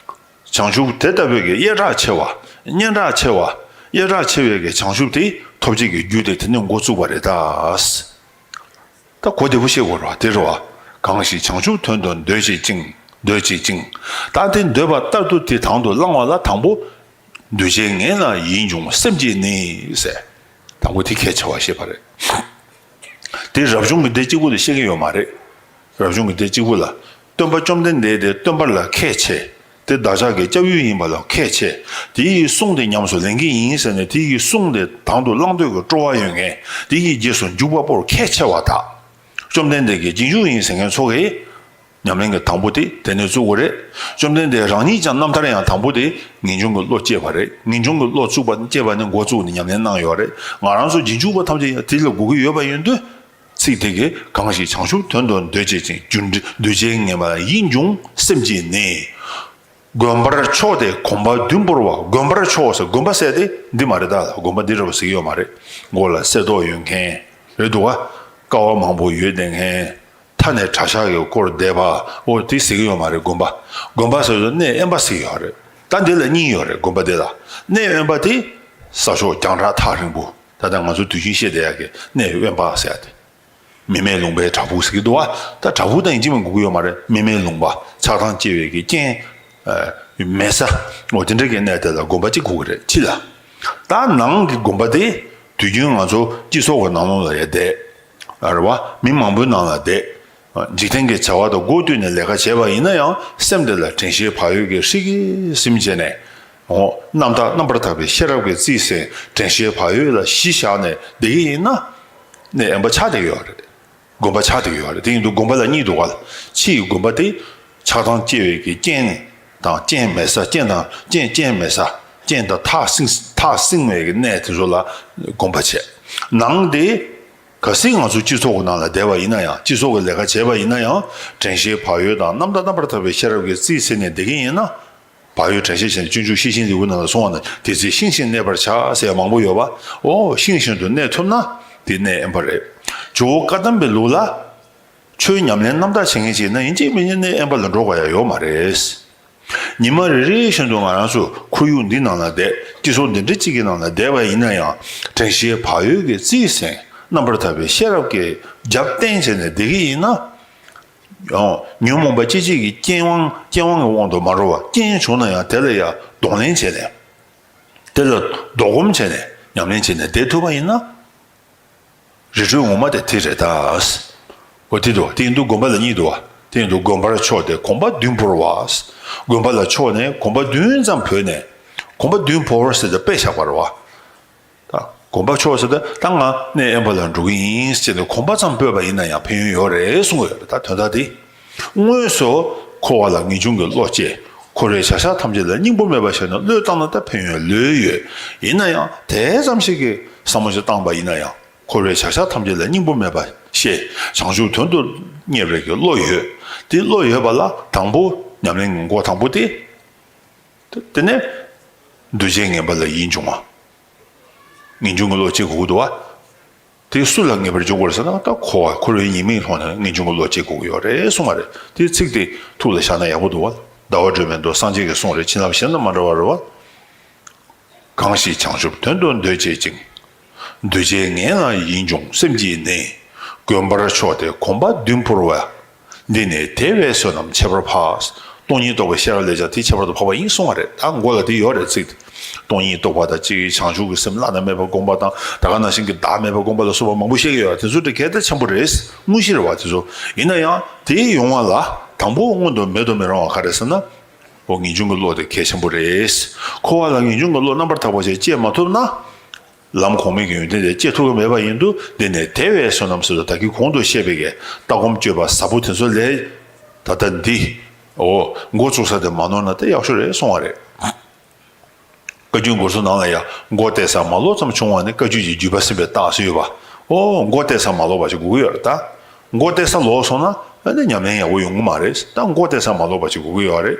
བྱང་ཆུབ་དེ་ལྟ་བུའི་གི་ཡེ་གྲགས་ཆེ་བ། སྙན་གྲགས་ཆེ་བ། ཡེ་གྲགས་ཆེ་བའི་གི་བྱང་ཆུབ་དེ་ཐོབ་བྱེད་ཀྱི་རྒྱུ་དེ་དེ་ནས་འགོ་བཙུགས་པ་རེད་ད། ད་གོ་བདེ་པོ་ཤེས་དགོས་རེད་བ། དེ་རེད་བ། གང་ཞིག་བྱང་ཆུབ་དོན་དུ་འདོད་བྱེད་ཅིང་། འདོད་བྱེད་ཅིང་། ད་དེ་འདོད་པ་ལྟར་དུ་དེ་དང་དུ་བླང་བ་ལ་དང་པོ། འདུས་བྱས་ངན་ལ་ཡིད་འབྱུང་སེམས་ཀྱིས་ནི་ཟེར། དང་པོ་དེ་གལ་ཆེ་བ་ཤེས་པ་རེད། དེ་རབ་བྱུང་གི་སྡེ་གཅིག་པུ་ལ་བཤད་ཀྱི་ཡོད་མ་རེད། རབ་བྱུང་གི་སྡེ་གཅིག་པུ་ལ། སྟོན་པ་བཅོམ་ལྡན་འདས་དེ་སྟོན་པ་ལ་ཁས་འཆེ། དེ་བདག་ཅག་གི་སྐྱབས་ཡུལ་ཡིན་པ་ལ་ཁས་འཆེ། དེ་ཡི་གསུང་དེ་ཉམས་སུ་ལེན་གྱི་ཡིན་ཟེར་ནས། དེ་ཡི་གསུང་དེ་དང་དུ་བླང་འདོད་ཀྱི་སྤྲོ་བ་ཡོད་མཁན། དེ་ཡི་རྗེས་སུ་འཇུག་པ་པོར་ཁས་འཆེ་བ་དག། བཅོམ་ལྡན་འདས་ཀྱི་རྗེས་འཇུག་ཡིན་ཟེར་མཁན་ཚོ་གིས། ཉམས་ལེན་གྱི་དང་པོ་དེ་དེ་ནས་བཙུགས་པ་རེད། བཅོམ་ལྡན་འདས་རང་ཉིད་ཀྱང་རྣམ་ཐར་ཡང་དང་པོ་དེ་ངེས་འབྱུང་གི་བློ་སྐྱེས་པ་རེད། ངེས་འབྱུང་གི་བློ་བཙུགས་པ་སྐྱེས་པ་ནས་འགོ་བཙུགས་ནས་ཉམས་ལེན་གནང་ཡོད་རེད། ང་རང་ཚོ་རྗེས་འཇུག་པ་ཐམས་ཅད་ཡང་དེ་ལ་སྒུག་གི་ཡོད་པ་ཡིན་དུས། ཚིག་དེ་གིས་གང་ཞིག་བྱང་ཆུབ་དོན་དུ་འདོད་བྱེད་ཅིང་། རྒྱུ་འདི་འདུས་བྱས་ངན་པ་ཡིད་འབྱུང་སེམས་ཀྱིས་ནི། དགོན་པར་ཕྱོགས་ཏེ་གོམ་པ་བདུན་བོར་བ། དགོན་པར་ཕྱོགས་ཟེར། དགོན་པ་ཟེར་དེ་འདི་མ་རེད་ད། དགོན་པ་འདི་རེད་པ་ཟེར་གྱི་ཡོད་མ་རེད། མགོ་ལ་གསེར་མདོག་ཡོད་མཁན་རེད་འདུག་ག་ཀ་བ་མང་པོ་ཡོད་བསྡད་མཁན། མཐའ་ནས་གྲྭ་ཤག་གིས་བསྐོར་བསྡད་པ། འོ་དེ་ཟེར་གྱི་ཡོད་མ་རེད། དགོན་པ། དགོན་པ་ཟེར་དུས་གནས་དབེན་པ་ཟེར་གྱི་ཡོད་རེད། ད་འདི་ལ་གཉིས་ཡོད་རེད། དགོན་པ་འདི་ལ། གནས་དབེན་པ་དེ་ས་ཕྱོགས་རྒྱང་གྲགས་ཐག་རིང་པོ། ད་ལྟ་ང་ཚོ་དུས་རྒྱུན་བཤད་བསྡད་ཡག་གི་གནས་དབེན་པ་ཟེར་ཡག་དེ། མི་མེད་ལུང་པའི་བྲག་ཕུག་ཟེར་གྱི་འདུག་བ། ད་བྲག་ཕུག་དང་ཡིན་གཅིག་མིན་དགོས་ཀྱི་ཡོད་མ་རེད། མི་མེད་ལུང་པ། ཆགས་སྡང་སྐྱེ་བའི་གི་རྐྱེན། ཨ། མེད་ས། འོ་དེ་འདྲ་གི་གནས་དེ་ལ་དགོན་པ་གཅིག་དགོས་ཀྱི་རེད། ཕྱི་ལ། ད་ནང་གི་དགོན་པ་དེ་དུས་རྒྱུན་ང་ཚོ་སྤྱི་ཚོགས་ཀྱི་ནང་ལོགས་ལ་ཡ་བསྡད། ཨ་རེད་བ། མི་མང་པོའི་ནང་ལ་བསྡད། འཇིག་རྟེན་གྱི་བྱ་བ་དང་སྒོ་བསྟུན་ནས་ལས་ཀ་བྱས་པ་ཡིན་ན་ཡང་སེམས་དེ་ལ་དྲན་ཤེས་བག་ཡོད་ཀྱི་ཧྲིལ་གྱིས་ཟིན་བྱས་ནས། འོ། རྣམ་དག་རྣམ་པར་དག་པའི་ཤེས་རབ་ཀྱིས་རྩིས་ཟིན་དྲན་ཤེས་བག་ཡོད་ལ་གཞི་བཞག་ནས་བསྡད་ཀྱི་ཡིན་ན། གནས་དབེན་པ་ཆགས་བསྡད་ཀྱི་ཡོད་རེད། དགོན་པ་ཆགས་བསྡད་ཀྱི་ཡོད་རེད། དེ་ཡིན་དུས་དགོན་པ་ལ་གཉིས་འདུག་ག། ཕྱི་ཡི་དགོན་པ་དེ་ཆགས་སྡང་སྐྱེ་བའི་གི་རྐྱེན་དང་། རྐྱེན་མེད་ས། རྐྱེན་དང་རྐྱེན། རྐྱེན་མེད་ས། རྐྱེན་དང་ཐག་བསྲིང་། ཐག་བསྲིང་བའི་གི་གནས་དེ་ཚོ་ལ་དགོན་པ་བྱས། ནང་དེ། གལ་སྲིད་ང་ཚོ་སྤྱི་ཚོགས་ཀྱི་ནང་ལ་བསྡད་པ་ཡིན་ན་ཡང་། སྤྱི་ཚོགས་ཀྱི་ལས་ཀ་བྱས་པ་ཡིན་ན་ཡང་། དྲན་ཤེས་བག་ཡོད་དང་རྣམ་དག་རྣམ་པར་དག་པའི་ཤེས་རབ་ཀྱིས་རྩིས་ཟིན་ནས་བསྡད་ཀྱི་ཡིན་ན། བག་ཡོད་དྲན་ཤེས་བྱས་ནས། སྤྱོད་འཇུག་ཤེས་བཞིན་ལེའུ་ནང་ལ་གསུངས་པ་ན། དེ་ཚེ་ཤིང་བཞིན་གནས་པར་བྱ་ཟེར་ཡ་མང་པོ་ཡོད་པ། འོ། ཤིང་བཞིན་དུ་གནས་ཐུབ་ན་དེ་གནས་དབེན་པ་རེད། ཇོ་བོ་བཀའ་གདམས་པའི་ལུགས་ལ། ཆོས་ཉམས་ལེན་རྣམ་དག་བྱེད་མཁན་ཅིག་ཡིན་ན་ཡིན་གཅིག་མིན་གཅིག་གནས་དབེན་པ་ལ་འགྲོ་དགོས་ཡ་ཡོད་མ་རེད། ཉི་མ་རེ་རེ་བཞིན་དུ་ང་རང་ཚོ་ཁོར་ཡུག་འདི་ནང་ལ་བསྡད། སྤྱི་ཚོགས་འདི་འདྲ་གཅིག་གི་ནང་ལ་བསྡད་པ་ཡིན་ན་ཡང་། དྲན་ཤེས་བག་ཡོད་ཀྱིས་རྩིས་ཟིན། རྣམ་པར་དག་པའི་ཤེས་རབ་ཀྱིས་རྒྱབ་བརྟེན་བྱས་ནས་བསྡད་ཀྱི་ཡིན་ན། ཡང་ཉོན་མོངས་པ་སྐྱེད་བྱེད་ཀྱི་རྐྱེན་དབང་། རྐྱེན་དབང་གི་དབང་དུ་མ་འགྲོ་བར། རྐྱེན་བྱུང་ན་ཡང་དེ་ལ་ཡང་གདོང་ལེན་བྱས་ནས། དེ་ལ་ལྡོག་སྒོམ་བྱས་ནས་ཉམས་ལེན་བྱས་ནས་བསྡད་ཐུབ་པ་ཡིན་ན། རི་ཁྲོད་ངོ་མ་དེ་དེ་རེད་ད། འོ། དེ་འདུག། དེ་ཡིན་དུས་དགོན་པ་ལ་གཉིས་འདུག་བ། དེ་ཡིན་དུས་དགོན་པར་ཕྱོགས་ཏེ་གོམ་པ་བདུན་བོར་བ། དགོན་པ་ལ་ཕྱོགས་ནས་གོམ་པ་བདུན་ཙམ་བོས་ནས། གོམ་པ་བདུན་བོར་ཟེར་ཏེ་དཔེ་བཞག་པ་རེད་བ། ད་གོམ་པ་ཕྱོགས་ཟེར་ཏེ། ད་ང་གནས་དབེན་པ་ལ་འགྲོ་གི་ཡིན་ཟེར་ནས་གོམ་པ་ཙམ་སྤོས་པ་ཡིན་ན་ཡང་ཕན་ཡོན་ཡོད་རེད་གསུང་གི་ཡོད་རེད། ད་དོན་དག་དེ། དངོས་སུ་འཁོར་བ་ལ་ངེས་འབྱུང་གི་བློ་སྐྱེ། འཁོར་བའི་བྱ་བཞག་ཐམས་ཅད་ལ་སྙིང་པོ་མེད་པ་ཤེས་ནས་བློས་བཏང་ན་ད་ཕན་ཡོན་ལོས་ཡོད། ཡིན་ན་ཡང་དེ་ཙམ་ཞིག་གི་བསམ་བློ་ཞིག་བཏང་པ་ཡིན་ན་ཡང་། འཁོར་བའི་བྱ་བཞག་ཐམས་ཅད་ལ་སྙིང་པོ་མེད་པ་ཤེས། བྱང་ཆུབ་དོན་དུ་གཉེར་བའི་གི་བློ་ཡོད། དེ་བློ་ཡོད་པ་ལ་དང་པོ་ཉམས་ལེན་གྱི་འགོ་དང་པོ་དེ། དེ་ནས་འདུ་བྱེད་ངན་པ་ལ་ཡིད་འབྱུང་བ། ངེས་འབྱུང་གི་བློ་སྐྱེ་དགོས་ཀྱི་འདུག་བ། དེ་སུ་ལ་ངེས་པར་འབྱུང་དགོས་ཟེར་ན། ད་འཁོར་བ། འཁོར་བའི་ཉེས་དམིགས་མཐོང་ནས་ངེས་འབྱུང་གི་བློ་སྐྱེ་དགོས་ཀྱི་ཡོད་རེད་གསུངས་པ་རེད། དེ་ཚིག་དེ་ཐུགས་ལ་བཞག་ན་ཡག་པོ་འདུག་བ། ཟླ་བ་སྒྲོལ་མའི་མདོ་སངས་རྒྱས་ཀྱི་གསུང་རེད། བྱིན་རླབས་གཞན་དང་མ་འདྲ་བ་རེད་བ། གང་ཞིག་བྱང་ཆུབ་དོན་དུ་འདོད་བྱེད་ཅིང་། འདུ་བྱེད་ངན་ལ་ཡིད་འབྱུང་སེམས་ཀྱིས་ནི། དགོན་པར་ཕྱོགས་ཏེ་གོམ་པ་བདུན་བོར་བ། འདི་ནི་དེ་བས་བསོད་ནམས་ཁྱད་པར་འཕགས། སྟོང་ཉིད་རྟོགས་པའི་ཤེས་རབ་ལས་ཀྱང་དེ་ཁྱད་པར་དུ་འཕགས་པ་ཡིན་གསུང་བ་རེད། ད་མགོ་ལ་དེ་ཡོད་རེད་ཚིག་དེ། སྟོང་ཉིད་རྟོགས་པ་དང་གཅིག། བྱང་ཆུབ་ཀྱི་སེམས་བླ་ན་མེད་པ་བསྒོམ་པ་དང་། ད་ག་ནང་བཞིན་གྱི་བདག་མེད་པ་བསྒོམ་པ་ལ་སོགས་པ་མང་པོ་བཤད་ཀྱི་ཡོད། དེ་ཚོ་དེ་གལ་ཏེ་ཆེན་པོ་རེད། དངོས་གཞི་རེད་བ་དེ་ཚོ། ཡིན་ན་ཡང་དེ་ཡོང་བ་ལ་དང་པོ་སྔོན་དུ་མེད་དུ་མི་རུང་བ་ག་རེ་ཟེར་ན། འོ། ངེས་འབྱུང་གི་བློ་དེ་གལ་ཆེན་པོ་རེད། འཁོར་བ་ལ་ངེས་འབྱུང་གི་བློ་རྣམ་པར་དག་པ་ཞིག་སྐྱེ་མ་ཐུབ་ན། ལམ་གོང་མའི་གི་ཡོན་ཏན་དེ་སྐྱེ་ཐུབ་ཀྱི་མེད་པ་ཡིན་དུས། འདི་ནི་དེ་བས་བསོད་ནམས་ཟེར་དུས་ད་གིན་གོང་དུ་བཤད་པའི་གི་ལྟ་སྒོམ་སྤྱོད་པ་ཟབ་པོ་དེ་ཚོ་ལས། ད་ལྟ་འདི། འོ། འགོ་བཙུགས་ས་དེ་མ་ནོར་ན་དེ་ཡག་ཤོས་རེད་གསུང་བ་རེད། བཀའ་བརྒྱུད་མགུར་གསུམ་ནང་ལ་ཡང་། མགོ་གཏད་ས་མ་ལོག་ཙམ་བྱུང་བ་ནི། བཀའ་བརྒྱུད་ཀྱི་བརྒྱུད་པ་ཟིན་པའི་རྟགས་ཟེར་ཡོད་པ། འོ། མགོ་གཏད་ས་མ་ལོག་པ་ཅིག་དགོས་ཀྱི་ཡོད་རེད་ད། མགོ་གཏད་ས་ལོག་སོང་ན་ཨ་ནི་ཉམས་ལེན་ཡག་པོ་ཡོང་གི་མ་རེད། ད་མགོ་གཏད་ས་མ་ལོག་པ་ཅིག་དགོས་ཀྱི་ཡོད་རེད།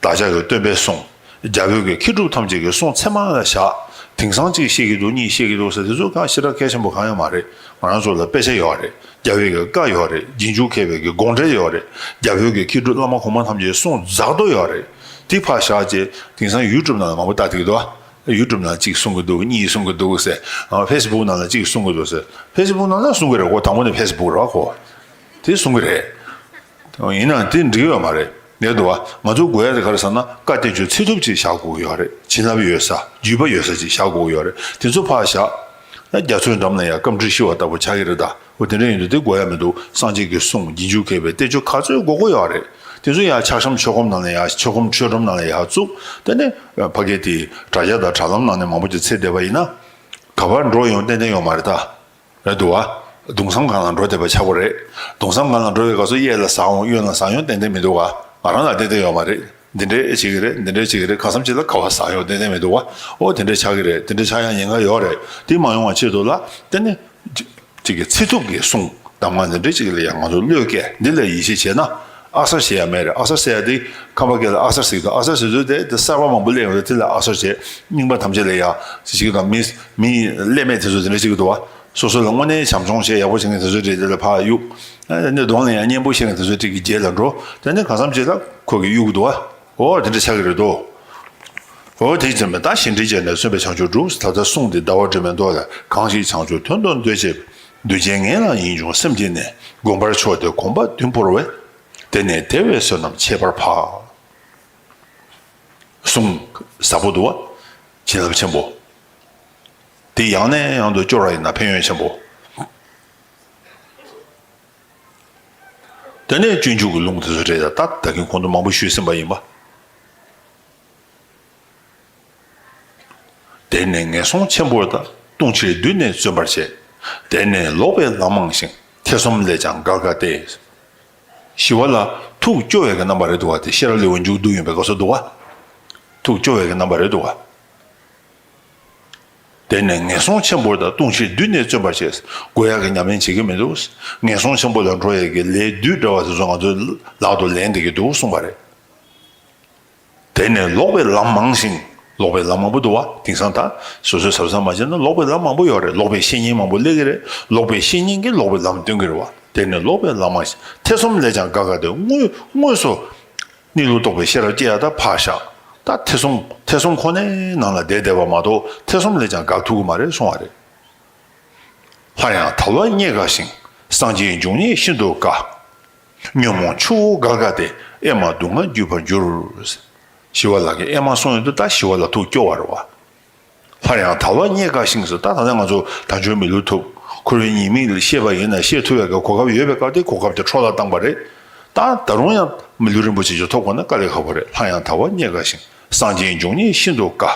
བདག་ཅག་གི་སྟོན་པའི་གསུང་། རྒྱ་བོད་ཀྱི་མཁས་གྲུབ་ཐམས་ཅད་ཀྱི་གསུང་ཚད་མ་ལ་བཞག་དེང་སང་གཅིག་བཤད་ཀྱི་འདུག་གཉིས་བཤད་ཀྱི་འདུག་ཟེར་དེ་ཚོ་གང་ཞེ་དྲག་གལ་ཆེན་པོ་གང་ཡང་མ་རེད། ང་རང་ཚོ་ལ་དཔེ་ཆ་ཡོད་རེད། རྒྱ་བོད་ཀྱི་བཀའ་ཡོད་རེད། རྗེས་འཇུག་མཁས་པའི་གི་དགོངས་འགྲེལ་ཡོད་རེད། རྒྱ་བོད་ཀྱི་མཁས་གྲུབ་བླ་མ་གོང་མ་ཐམས་ཅད་གསུང་རྫག་ཏུ་ཡོད་རེད། དེ་ཕར་བཞག་བྱས་དེང་སང་ཡུ་ཊུབ་ནང་ལ་མང་པོ་ལྟ་བསྡད་ཀྱི་འདུག་ཨ། ཡུ་ཊུབ་ནང་གཅིག་གསུང་གི་འདུག་གཉིས་གསུང་གི་འདུག་ཟེར། ཨ། ཕེ་སི་བུག་ནང་ལ་གཅིག་གསུང་གི་འདུག་ཟེར། ཕེ་སི་བུག་ནང་ལ་གསུང་གི་རེད་ཁོ། དང་པོ་ནས་ཕེ་སི་བུག་རེད་ཁོ། དེ་གསུང་གི་རེད། ཡིན་ནའང་དེ་འགྲིག་ཡོད་མ་རེད། ལས་འདུག་བ། ང་ཚོ་དགོས་ཡ་དེ་ག་རེ་ཟེར་ན། བཀའ་བསྟན་བཅོས་ཚིག་ཐུབ་ཅིག་བཞག་དགོས་ཀྱི་ཡོད་རེད། བྱིན་རླབས་ཡོད་ས། བརྒྱུད་པ་ཡོད་ས་ཅིག་བཞག་དགོས་ཀྱི་ཡོད་རེད། དེ་ཚོ་ཕར་བཞག་ན་རྒྱ་མཚོའི་འགྲམ་ན་ཡང་སྐམ་འགྲུལ་ཤི་བ་ལྟ་བུ་ཆགས་ཀྱི་རེད་ད། འོ། དེ་འདྲ་ཡིན་དུས་དེ་དགོས་ཡ་མི་འདུག་སངས་རྒྱས་ཀྱི་གསུང་། རྗེས་འཇུག་མཁས་པའི་བསྟན་བཅོས་ག་ཚོད་དགོས་དགོས་ཡོད་རེད། དེ་ཚོ་ཡང་ཕྱག་ཤམ་ཆོས་སྒོམ་ནང་ལ་ཡང་། ཆོས་སྒོམ་ཆོས་སྒྲོམ་ནང་ལ་ཡང་བཙུགས། དེ་ནས་ཕ་གི་དེ་དྲ་རྒྱ་དང་དྲ་ལམ་ནང་ནས་མང་པོ་ཅིག་འཚོལ་བསྡད་པ་ཡིན་ན། ག་པར་འགྲོ་ཡོང་ཏན་ཏན་ཡོད་མ་རེད་ད། རེད་འདུག་བ། གདུང་སེམས་སྒང་ལ་འགྲོ་བསྡད་པ་ཆགས་པ་རེད། གདུང་སེམས་སྒང་ལ་འགྲོ་བའི་སྐབས་སུ་གཡས་ལ་ཟག་འོང་། གཡོན་ལ་ཟག་ཡོང་ཏན་ཏན་མི་འདུག་བ། ང་རང་ལ་ཏན་ཏན་ཡོད་མ་རེད། འདི་འདྲས་བྱེད་ཀྱི་རེད། འདི་འདྲས་བྱེད་ཀྱི་རེད། གང་འཚམ་ཅིག་ལ་ག་པར་ཟག་ཡོང་ཏན་ཏན་མི་འདུག་བ། ཨོ། དེ་འདྲས་ཆགས་ཀྱི་རེད། དེ་འདྲས་ཆགས་ཡ་ཉེན་ཁ་ཡོད་རེད། དེ་མ་ཡོང་བ་ཆེད་དུ་ལ་དེ་ནི། ཅིག་གི་ཚིག་ཐུབ་ཀྱི་གསུང་གདམས་ངག་འདི་འདྲས་ཅིག་ལ་ཡང་ང་ཚོ་བློས་བཀལ། འདི་ལ་ཡིད་ཆེས་བྱས་ན། ཨ་གསར་བྱེད་ཡ་མེད་རེད། ཨ་གསར་ཟེར་ཡ་དེ་ཁམས་པ་སྐད་ལ་ཨ་གསར་ཟེར་གྱི་འདུག་ཨ་གསར་ཟེར་དུས་དེ་དེ་གསར་པ་མང་པོ་སླེབས་ཡོང་དུས་དེ་ལ་ཨ་གསར་བྱས། རྙིང་པ་ཐམས་ཅད་ལ་ཡ་ཅིག་དང་། མི་མི་ཀླད་མེད་དེ་ཚོ་དེ་འདྲ་ཅིག་འདུག་བ། སོ་སོ་ལ་དངོས་གནས་བྱམས་སྐྱོང་བྱེད་ཡག་པོ་བྱེད་མཁན་དེ་ཚོ་རེད། དེ་ལ་ཕར་གཡུག་ཨ་ནི་གདོང་ལ་ཡང་སྙན་པོ་བཤད་མཁན་དེ་ཚོ་ཅིག་གི་རྗེས་ལ་འགྲོ། དེ་ནས་གང་འཚམ་ཅིག་ལ་ཁོ་གིས་གཡུག་འདུག་བ། འོ། དེ་འདྲ་ཆགས་ཀྱི་རེད་དོ། འོ། དེ་ཙམ་མེད། ད་གཞན་དྲིང་བཅས་ནས་གསོན་པའི་བྱང་ཆུབ་སྒྲུབ། ད་ལྟ་གསུང་འདི་ཟླ་བ་སྒྲོལ་མའི་མདོ་ལ། གང་ཞིག་བྱང་ཆུབ་དོན་དུ་འདོད་བྱེད། འདུ་བྱེད་ངན་ལ་ཡིད་འབྱུང་སེམས་ཀྱིས་ནི། དགོན་པར་ཕྱོགས་ཏེ་གོམ་པ་བདུན་བོར་བས། དེ་ནི་དེ་བས་བསོད་ནམས་ཁྱད་པར་འཕགས། གསུང་ཟབ་པོ་འདུག་བ། བྱིན་རླབས་ཆེན་པོ། དེ་ཡང་ནས་ཡང་དུ་སྐྱོར་བ་ཡིན་ན་ཕན་ཡོན་ཆེན་པོ། དེ་ནས་སྤྱོད་འཇུག་གི་ལུང་དེ་ཚོ་རེད། ད་ད་གིན་གོང་དུ་མང་པོ་ཞུས་ཟིན་པ་ཡིན་པ། དེ་ནས་ངན་སོང་ཆེན་པོར་ད་ལྟུང་ཕྱིར་བདུད་ནས་བརྩོན་པར་བྱེད། དེ་ནས་ལོག་པའི་ལམ་མང་ཞིང་། ཐེ་ཚོམ་ལས་ཀྱང་འགལ་དཀའ་སྟེ། ཞི་བ་ལྷ་ཐུགས་སྐྱོ་བའི་གི་རྣམ་པ་རེད་འདུག་བ། དེ་ཤེས་རབ་ལེའུ་མཇུག་བསྡུ་ཡིན་པའི་སྐབས་སུ་འདུག་བ། ཐུགས་སྐྱོ་བའི་གི་རྣམ་པ་རེད་འདུག་བ། དེ་ནས་ངན་སོང་ཆེན་པོར་ད་ལྟུང་ཕྱིར་བདུད་ནས་བརྩོན་པར་བྱེད། དགོས་ཡག་གི་ཉམས་ལེན་བྱེད་ཀྱི་མི་འདུག། ངན་སོང་ཆེན་པོ་ལ་འགྲོ་ཡག་གི་ལས་བདུད་འདྲ་བ་དེ་ཚོ་ང་ཚོའི་ལག་ཏུ་ལེན་བསྡད་ཀྱི་འདུག་གསུངས་པ་རེད། དེ་ནས་ལོག་པའི་ལམ་མང་ཞིང་། ལོག་པའི་ལམ་མང་པོ་འདུག་བ། དེང་སང་ད་སོ་སོའི་གཟབ་གཟབ་མ་བྱས་ན་ལོག་པའི་ལམ་མང་པོ་ཡོད་རེད། ལོག་པའི་བཤེས་གཉེན་མང་པོ་སླེབས་ཀྱི་རེད། ལོག་པའི་བཤེས་གཉེན་གྱིས་ལོག་པའི་ལམ་སྟོན་གྱི་རེད་བ། དེ་ནས་ལོག་པའི་ལམ་མང་ཞིང་། ཐེ་ཚོམ་ལས་ཀྱང་འགལ་དཀའ་སྟེ། དངོས་དངོས་སུ་གནས་ལུགས་རྟོགས་པའི་ཤེས་རབ་སྐྱེ་ཡ་ད་ཕར་བཞག། ད་ཐེ་ཚོམ་ཐེ་ཚོམ་ཁོ་ནའི་ནང་ལ་བསྡད་བསྡད་པ་མ་གཏོགས་ཐེ་ཚོམ་ལས་ཀྱང་འགལ་ཐུབ་ཀྱི་མ་རེད་གསུང་བ་རེད། སླར་ཡང་དལ་བ་རྙེད་དཀའ་ཞིང་། སངས་རྒྱས་འབྱུང་ཉིད་ཤིན་ཏུ་དཀའ། ཉོན་མོངས་ཆུ་བོ་འགལ་དཀའ་སྟེ། ཨེ་མ་སྡུག་བསྔལ་བརྒྱུད་པར་འགྱུར། ཞི་བ་ལྷ་གིས་ཨེ་མ་གསུངས་ཡོང་དུས་ད་ཞི་བ་ལྷ་ཐུགས་སྐྱོ་བ་རེད་བ། སླར་ཡང་དལ་བ་རྙེད་དཀའ་ཞིང་ཟེར། ད་ད་ལྟ་ང་ཚོ་དལ་འབྱོར་མི་ལུས་ཐོབ། འཁོར་བའི་ཉེས་དམིགས་ལ་ཤེས་པ་ཡིན་ན་ཤེས་ཐུབ་ཡག་གི་གོ་སྐབས་ཡོད་པའི་སྐབས་དེ་གོ་སྐབས་དེ་འཕྲོ་བརླག་བཏང་པ་རེད། ད་ད་རུང་ཡང་མི་ལུས་རིན་པོ་ཆེ་ཅིག་ཐོབ་དགོས་ན་དཀའ་ལས་ཁག་པོ་རེད། སླར་ཡང་དལ་བ་རྙེད་དཀའ་ཞིང་། སངས་རྒྱས་འབྱུང་ཉིད་ཤིན་ཏུ་དཀའ།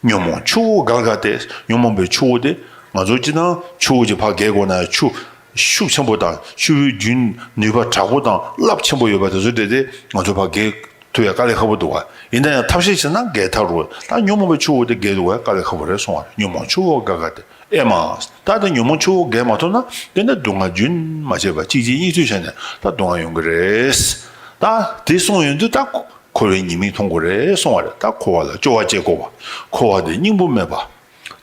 ཉོན་མོངས་ཆུ་བོ་འགལ་དཀའ་སྟེ། ཉོན་མོངས་པའི་ཆུ་བོ་དེ་ང་ཚོ་སྤྱིར་བཏང་ཆུ་བོ་ཅིག་ཕར་བརྒལ་དགོས་ན་ཆུ་ཤུགས་ཆེན་པོ་དང་ཆུ་བོའི་རྒྱུན་ནུས་པ་དྲག་པོ་དང་རླབས་ཆེན་པོ་ཡོད་པ་དེ་ཚོ་དེ་དེ་ང་ཚོ་ཕར་བརྒལ་ཐུབ་ཡ་དཀའ་ལས་ཁག་པོ་འདུག་བ། ཡིན་ན་ཡང་ཐབས་ཤེས་བྱས་ན་བརྒལ་ཐག་རེད། ད་ཉོན་མོངས་པའི་ཆུ་བོ་དེ་བརྒལ་འདུག་བ། དཀའ་ལས་ཁག་པོ་རེད་གསུང་བ་རེད། ཉོན་མོངས་ཆུ་བོ་འགལ་དཀའ་སྟེ། ཨེ་མ། ད་དེ་ཉོན་མོངས་ཆུ་བོ་བརྒལ་མ་ཐུབ་ན་དེ་ནི་སྡུག་བསྔལ་རྒྱུན་མ་ཆད་པ་གཅིག་རྗེས་གཉིས་མཐུད་བྱས་ནས་ད་སྡུག་བསྔལ་ཡོང་གི་རེད། ད་དེ་གསུངས་ཡོང་དུས་ད་འཁོར་བའི་ཉེས་དམིགས་མཐོང་དགོས་རེད་གསུང་བ་རེད། ད་འཁོར་བ་ལ་སྐྱོ་བ་སྐྱེ་དགོས་པ། འཁོར་བ་དེ་སྙིང་པོ་མེད་པ།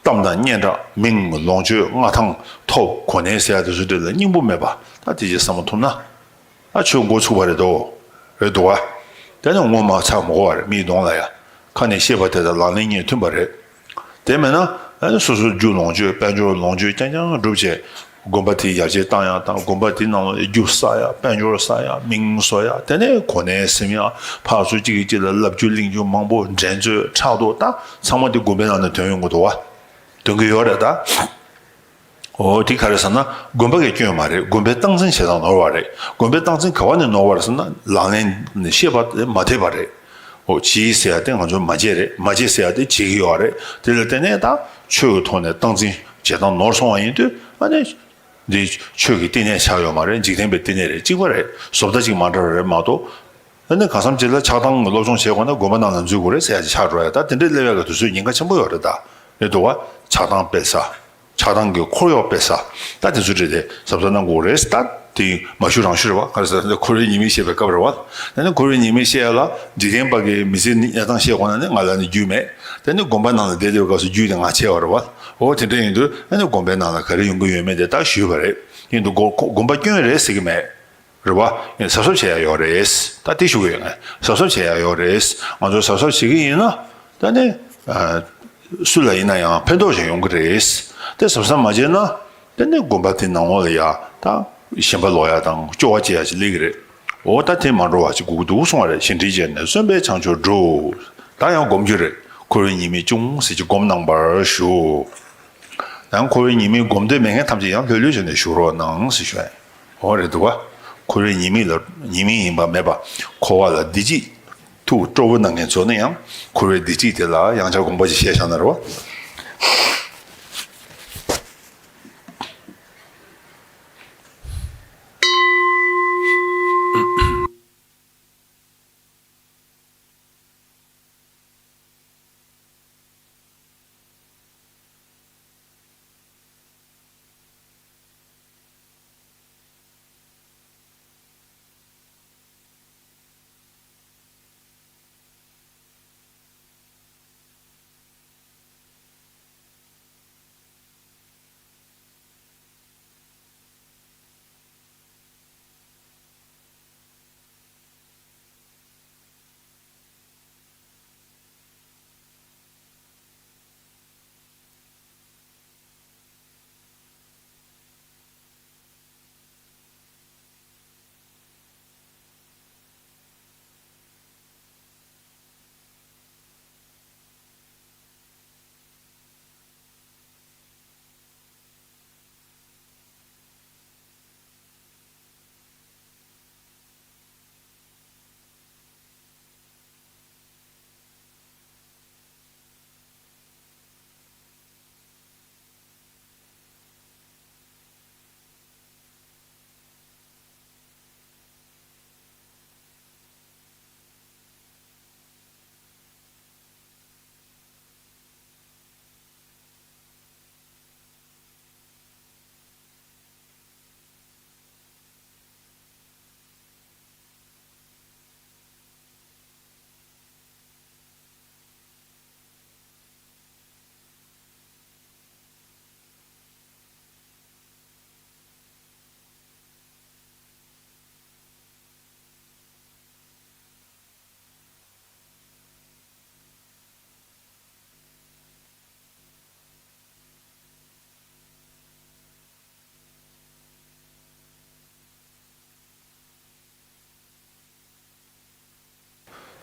གཏམ་དང་སྙན་གྲགས་མིང་ལོངས་སྤྱོད་མངའ་ཐང་ཐོབ་གོ་གནས་ཟེར་ཡ་དེ་ཚོ་དེ་ལ་སྙིང་པོ་མེད་པ། ད་དེ་ཅིག་བསམ་བློ་ཐུབ་ན། ད་ཆོས་འགོ་ཚུགས་པ་རེད་དོ། རེད་འདུག་བ། དེ་ནི་ངོ་མ་ཚ་མི་གོ་བ་རེད། མིའི་གདོང་ལ་ཡ། ཁ་ནས་བཤད་པ་དེ་དང་ལག་ལེན་གཉིས་མཐུན་པ་རེད། དེ་མེད་ན་ཨ་ནི་སོ་སོའི་རྒྱུ་ལོངས་སྤྱོད་དཔལ་འབྱོར་ལོངས་སྤྱོད་རྐྱང་རྐྱང་སྒྲུབ་བྱས། དགོན་པ་དེ་ཡར་རྒྱས་བཏང་ཡག་དང་། དགོན་པ་དེའི་ནང་ལ་རྒྱུ་བསགས་ཡག་དཔལ་འབྱོར་བསགས་ཡག་མིང་བཟོ་ཡག་དེ་ནས་གོ་གནས་ཟིན་ཡག་ཕར་ཚུར་གཅིག་གིས་གཅིག་ལ་ལབ་རྒྱུ་གླེང་རྒྱུ་མང་པོ་འགྲན་རྩོད་ཕྲག་དོག་ད་ཚང་མ་དེ་དགོན་པའི་ནང་ནས་ཐོན་ཡོང་གི་འདུག་བ། ཐོན་གི་ཡོད་རེད་ད། འོ་དེ་ག་རེ་ཟེར་ན་དགོན་པ་གི་སྐྱོན་མ་རེད། དགོན་པའི་སྟངས་འཛིན་བྱེད་སྟངས་ནོར་བ་རེད། དགོན་པའི་སྟངས་འཛིན་ག་བ་ནས་ནོར་བ་རེད་ཟེར་ན་ལག་ལེན་ནས་ཤེས་པ་དེ་མ་ཐེབས་པ་རེད། འོ་བྱེད་ཟེར་ཡ་དེ་ང་ཚོས་མ་བྱས་རེད། མ་བྱས་ཟེར་ཡ་དེ་བྱེད་ཀྱི་ཡོད་རེད། དེ་ལ་བརྟེན་ནས་ད་ཆོས་ཀྱི་ཐོག་ནས་སྟངས་འཛིན་བྱེད་སྟངས་ནོར་སོང་བ་ཡིན་དུས་ཨ་ནི་འདི་ཆོས་ཀྱི་བསྟི་གནས་ཆགས་ཡོད་མ་རེད། འཇིག་རྟེན་པའི་བསྟི་གནས་རེད། གཅིག་པ་རེད། བཟོ་ལྟ་གཅིག་མ་འདྲ་བ་རེད་མ་གཏོགས། ཨ་ནི་གང་འཚམ་ཅིག་ལ་ཆགས་སྡང་གི་སློབ་སྦྱོང་བྱེད་དགོས་ན་དགོན་པ་ནང་ལ་འཛུལ་དགོས་རེད་ཟེར་ཡ་ཅིག་ཆགས་འགྲོ་ཡ། ད་དེ་འདྲའི་སླེབས་ཡ་གི་དུས་ཚོད་ཉེན་ཁ་ཆེན་པོ་ཡོད་རེད་ད། རེད་འདུག་བ། ཆགས་སྡང་སྤེལ་ས། ཆགས་སྡང་གི་འཁོར་གཡོག་སྤེལ་ས། ད་དེ་ཚོ་རེད་དེ་གཟབ་གཟབ་གནང་དགོས་རེད། ད་དེ་མ་ཞུ་རང་ཞུ་རེད་བ། ག་རེ་ཟེར་ན་འཁོར་བའི་ཉེས་དམིགས་བཤད་པའི་སྐབས་རེད་བ། ད་ནི་འཁོར་བའི་ཉེས་དམིགས་བཤད་ཡ་ལ་འཇིག་རྟེན་པ་གི་མི་ཚེ་གནས་སྟངས་བཤད་དགོས་ན་ནི་ང་ལ་ནི་རྒྱུས་མེད། ད་ནི་དགོན་པ་ནང་ལ་བསྡད་བསྡད་པའི་སྐབས་སུ་རྒྱུས་དེ་ང་ཆེ་བ་རེད་བ། འོ་དེ་འདྲ་ཡིན་དུས་ད་ནི་དགོན་པའི་ནང་ལ་ག་རེ་ཡོང་གི་ཡོད་མེད་དེ་ད་ཞུས་པ་རེད། ཡིན་དུས་དགོན་དགོན་པ་སྐྱོན་རེད་ཟེར་གི་མེད། རེད་བ། ཡིན་གཟབ་གཟབ་བྱེད་ཡ་ཡོད་རེད། ད་དེ་ཞུ་གི་ཡོད། ངས་གཟབ་གཟབ་བྱེད་ཡ་ཡོད་རེད། ང་ཚོ་གཟབ་གཟབ་བྱེད་ཀྱི་ཡིན་ན་ད་ནི་ཨ་སུ་ལ་ཡིན་ན་ཡང་ཕན་ཐོགས་ཤིག་ཡོང་གི་རེད། དེ་གཟབ་གཟབ་མ་བྱས་ན་ད་ནི་དགོན་པ་དེ་ནང་ལོགས་ལ་ཡ་ད་ཞེན་པ་ལོག་ཡ་དང་སྐྱོ་བ་སྐྱེ་ཡ་ཅིག་སླེབས་ཀྱི་རེད། འོ་ད་དེ་མ་འགྲོ་བ་ཅིག་དགོས་ཀྱི་འདུག་གསུང་བ་རེད། ཞི་འགྲིག་བྱས་ནས་བརྩོན་པས་བྱང་ཆུབ་སྒྲུབ། ད་ཡང་སྒོམ་རྒྱུ་རེད། འཁོར་བའི་ཉེས་དམིགས་ཅུང་ཟད་ཅིག་སྒོམ་གནང་བར་ཞུ། ཡང་འཁོར་བའི་ཉེས་དམིགས་སྒོམ་འདོད་མེད་མཁན་ཐམས་ཅད་ཡང་ལྷོད་ལྷོད་བྱས་ནས་བཞུགས་རོགས་གནང་ཟེར་ཞུ་ཡ། འོ་རེད་འདུག་ག། འཁོར་བའི་ཉེས་དམིགས་ལ་ཉེས་དམིགས་ཡིན་པ་མེད་པ། འཁོར་བ་ལ་བདེ་སྐྱིད་ཐུགས་སྤྲོ་བོ་གནང་མཁན་ཚོ་ནི་ཡང་འཁོར་བའི་བདེ་སྐྱིད་དེ་ལ་ཡང་བསྐྱར་དགོངས་པ་ཅིག་བཞེས་བཞག་ན་རེད་བ།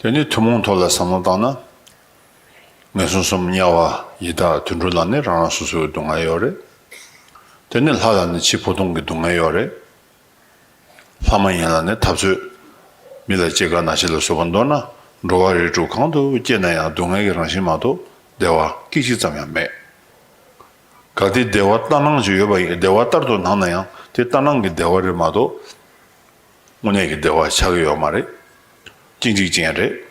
དེ་ནས་ཐུན་མོང་ཐོག་ལ་བསམ་བློ་བཏང་ན། ངན་སོང་གསུམ་དམྱལ་བ་ཡི་དྭགས་དུད་འགྲོ་ལ་ནི་རང་རང་སོ་སོའི་སྡུག་བསྔལ་ཡོད་རེད། དེ་ནས་ལྷ་ལ་ནི་འཆི་འཕོ་ལྟུང་གི་སྡུག་བསྔལ་ཡོད་རེད། ལྷ་མ་ཡིན་ལ་ནི་འཐབ་རྩོད། མི་ལ་སྐྱེ་རྒ་ན་འཆི་ལ་སོགས་པ། མདོར་ན་འགྲོ་བ་རིགས་དྲུག་གང་དུ་སྐྱེས་ན་ཡང་སྡུག་བསྔལ་གྱི་རང་བཞིན་མ་གཏོགས་བདེ་བ་སྐད་ཅིག་ཙམ་ཡང་མེད། གལ་ཏེ་བདེ་བ་ལྟར་སྣང་ཞིག་ཡོད་པ་ཡིན། བདེ་བ་ལྟར་དུ་སྣང་ན་ཡང་དེ་ལྟར་སྣང་གི་བདེ་བ་རེད་མ་གཏོགས་དངོས་གནས་ཀྱི་བདེ་བ་ཆགས་ཀྱི་ཡོད་མ་རེད། སྐྱིད་སྐྱིད་ཅན་རེད།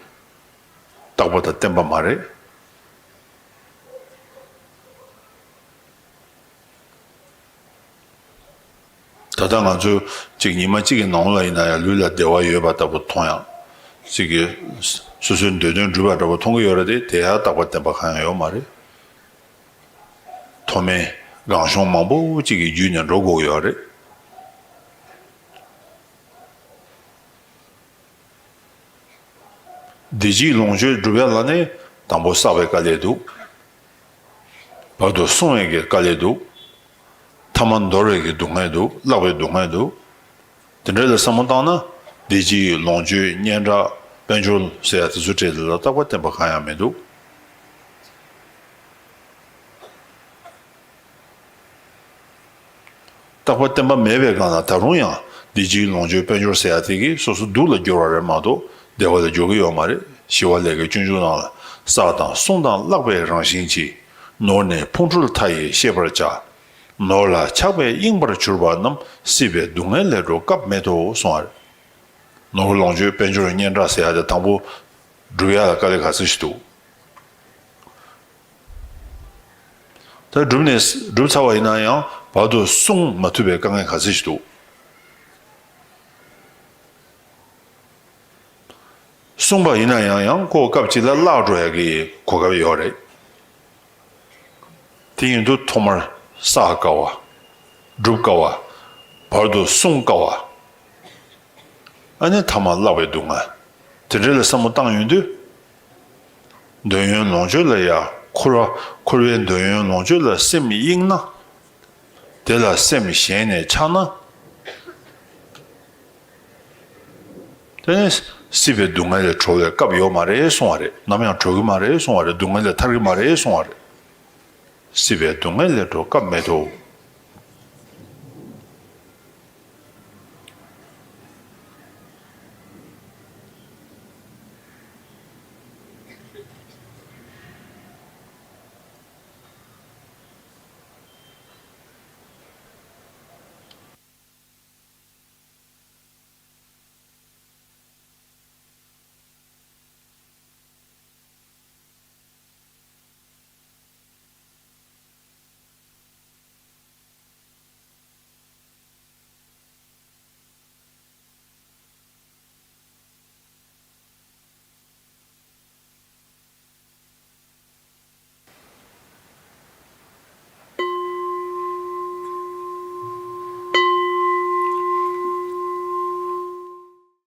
རྟག་པ་དང་བརྟན་པ་མ་རེད། ད་ལྟ་ང་ཚོས་ཅིག་ཉི་མ་གཅིག་གི་ནང་ལ་ཡིན་ན་ཡང་ལུས་ལ་བདེ་བ་ཡོད་པ་ལྟ་བུ་མཐོང་ཡང་། ཅིག་གིས་སོ་སོའི་འདོད་དོན་འགྲུབ་པ་འདྲ་པོ་མཐོང་གི་ཡོད་རེད་དེ། དེ་ཡང་རྟག་པ་བརྟན་པ་གང་ཡང་ཡོད་མ་རེད། མཐོ་དམན་གང་བྱུང་མང་པོ་གཅིག་གི་བརྒྱུད་ནས་འགྲོ་དགོས་ཀྱི་ཡོད་རེད། བདེ་སྐྱིད་ལོངས་སྤྱོད་སྒྲུབ་ཡ་ལ་ནི་དང་པོ་བསགས་པའི་དཀའ་ལས་འདུག་བར་དུ་བསྲུང་བའི་གི་དཀའ་ལས་འདུག་མཐའ་མ་འདོར་བའི་གི་སྡུག་བསྔལ་འདུག་བརླག་པའི་སྡུག་བསྔལ་འདུག་དེ་འདྲ་ལ་བསམ་བློ་བཏང་ན། བདེ་སྐྱིད་ལོངས་སྤྱོད་སྙན་གྲགས་དཔལ་འབྱོར་ཟེར་ཡ་དེ་ཚོ་གྲས་ལ་རྟག་པ་བརྟན་པ་གང་ཡང་མི་འདུག་རྟག་པ་བརྟན་པ་མེད་པའི་སྒང་ལ་ད་རུང་ཡང་བདེ་སྐྱིད་ལོངས་སྤྱོད་དཔལ་འབྱོར་ཟེར་ཡ་དེ་གིས་སོ་སོ་སྡུག་ལ་སྦྱོར་བ་རེད་མ་གཏོགས་བདེ་བ་ལ་འགྱུར་གྱི་ཡོད་མ་རེད། ཞི་བ་ལྷས་ཀྱིས་སྤྱོད་འཇུག་ནང་ལ། བསགས་དང་བསྲུང་དང་བརླག་པའི་རང་བཞིན་གྱིས། ནོར་ནི་ཕུང་ཁྲོལ་མཐའ་ཡས་ཤེས་པར་བྱ། ནོར་ལ་ཆགས་པས་གཡེངས་པར་གྱུར་པ་རྣམས། སྲིད་པའི་སྡུག་བསྔལ་ལས་སྒྲོལ་སྐབས་མེད་དོ་གསུངས་པ་རེད། ནོར་ལོངས་སྤྱོད་དཔལ་འབྱོར་སྙན་གྲགས་ཟེར་ཡ་དེ་དང་པོ་སྒྲུབ་ཡ་ལ་དཀའ་ལས་ག་ཚོད་ཞིག་འདུག་ད་བསྒྲུབས་ནས་བསྒྲུབས་ཚར་བ་ཡིན་ན་ཡང་བར་དུ་བསྲུང་མ་ཐུབ་པའི་དཀའ་ངལ་ག་ཚོད་ཞིག་འདུག་བསྲུངས་པ་ཡིན་ན་ཡང་ཡང་ཁོ་སྐབས་གཅིག་ལ་བརླག་འགྲོ་ཡ་གི་གོ་སྐབས་ཡོད་རེད། དེ་ཡིན་དུས་ཐོག་མར་བསགས་དཀའ་བ། སྒྲུབ་དཀའ་བ། བར་དུ་བསྲུང་དཀའ་བ། ཨ་ནི་མཐའ་མ་བརླག་པའི་སྡུག་བསྔལ། དེ་འདྲ་ལ་བསམ་བློ་བཏང་ཡོང་དུས། འདོད་ཡོན་ལོངས་སྤྱོད་ལ་ཡ་འཁོར་བ། འཁོར་བའི་འདོད་ཡོན་ལོངས་སྤྱོད་ལ་སེམས་གཡེངས་ན། དེ་ལ་སེམས་གཞན་ནས་ཆགས་ན། དེ་ནི་སྲིད་པའི་སྡུག་བསྔལ་ལས་གྲོལ་བའི་སྐབས་ཡོད་མ་རེད་གསུང་བ་རེད། ནམ་ཡང་གྲོལ་གི་མ་རེད་གསུང་བ་རེད། སྡུག་བསྔལ་ལས་ཐར་གི་མ་རེད་གསུང་བ་རེད། སྲིད་པའི་སྡུག་བསྔལ་ལས་སྒྲོལ་སྐབས་མེད་དོ།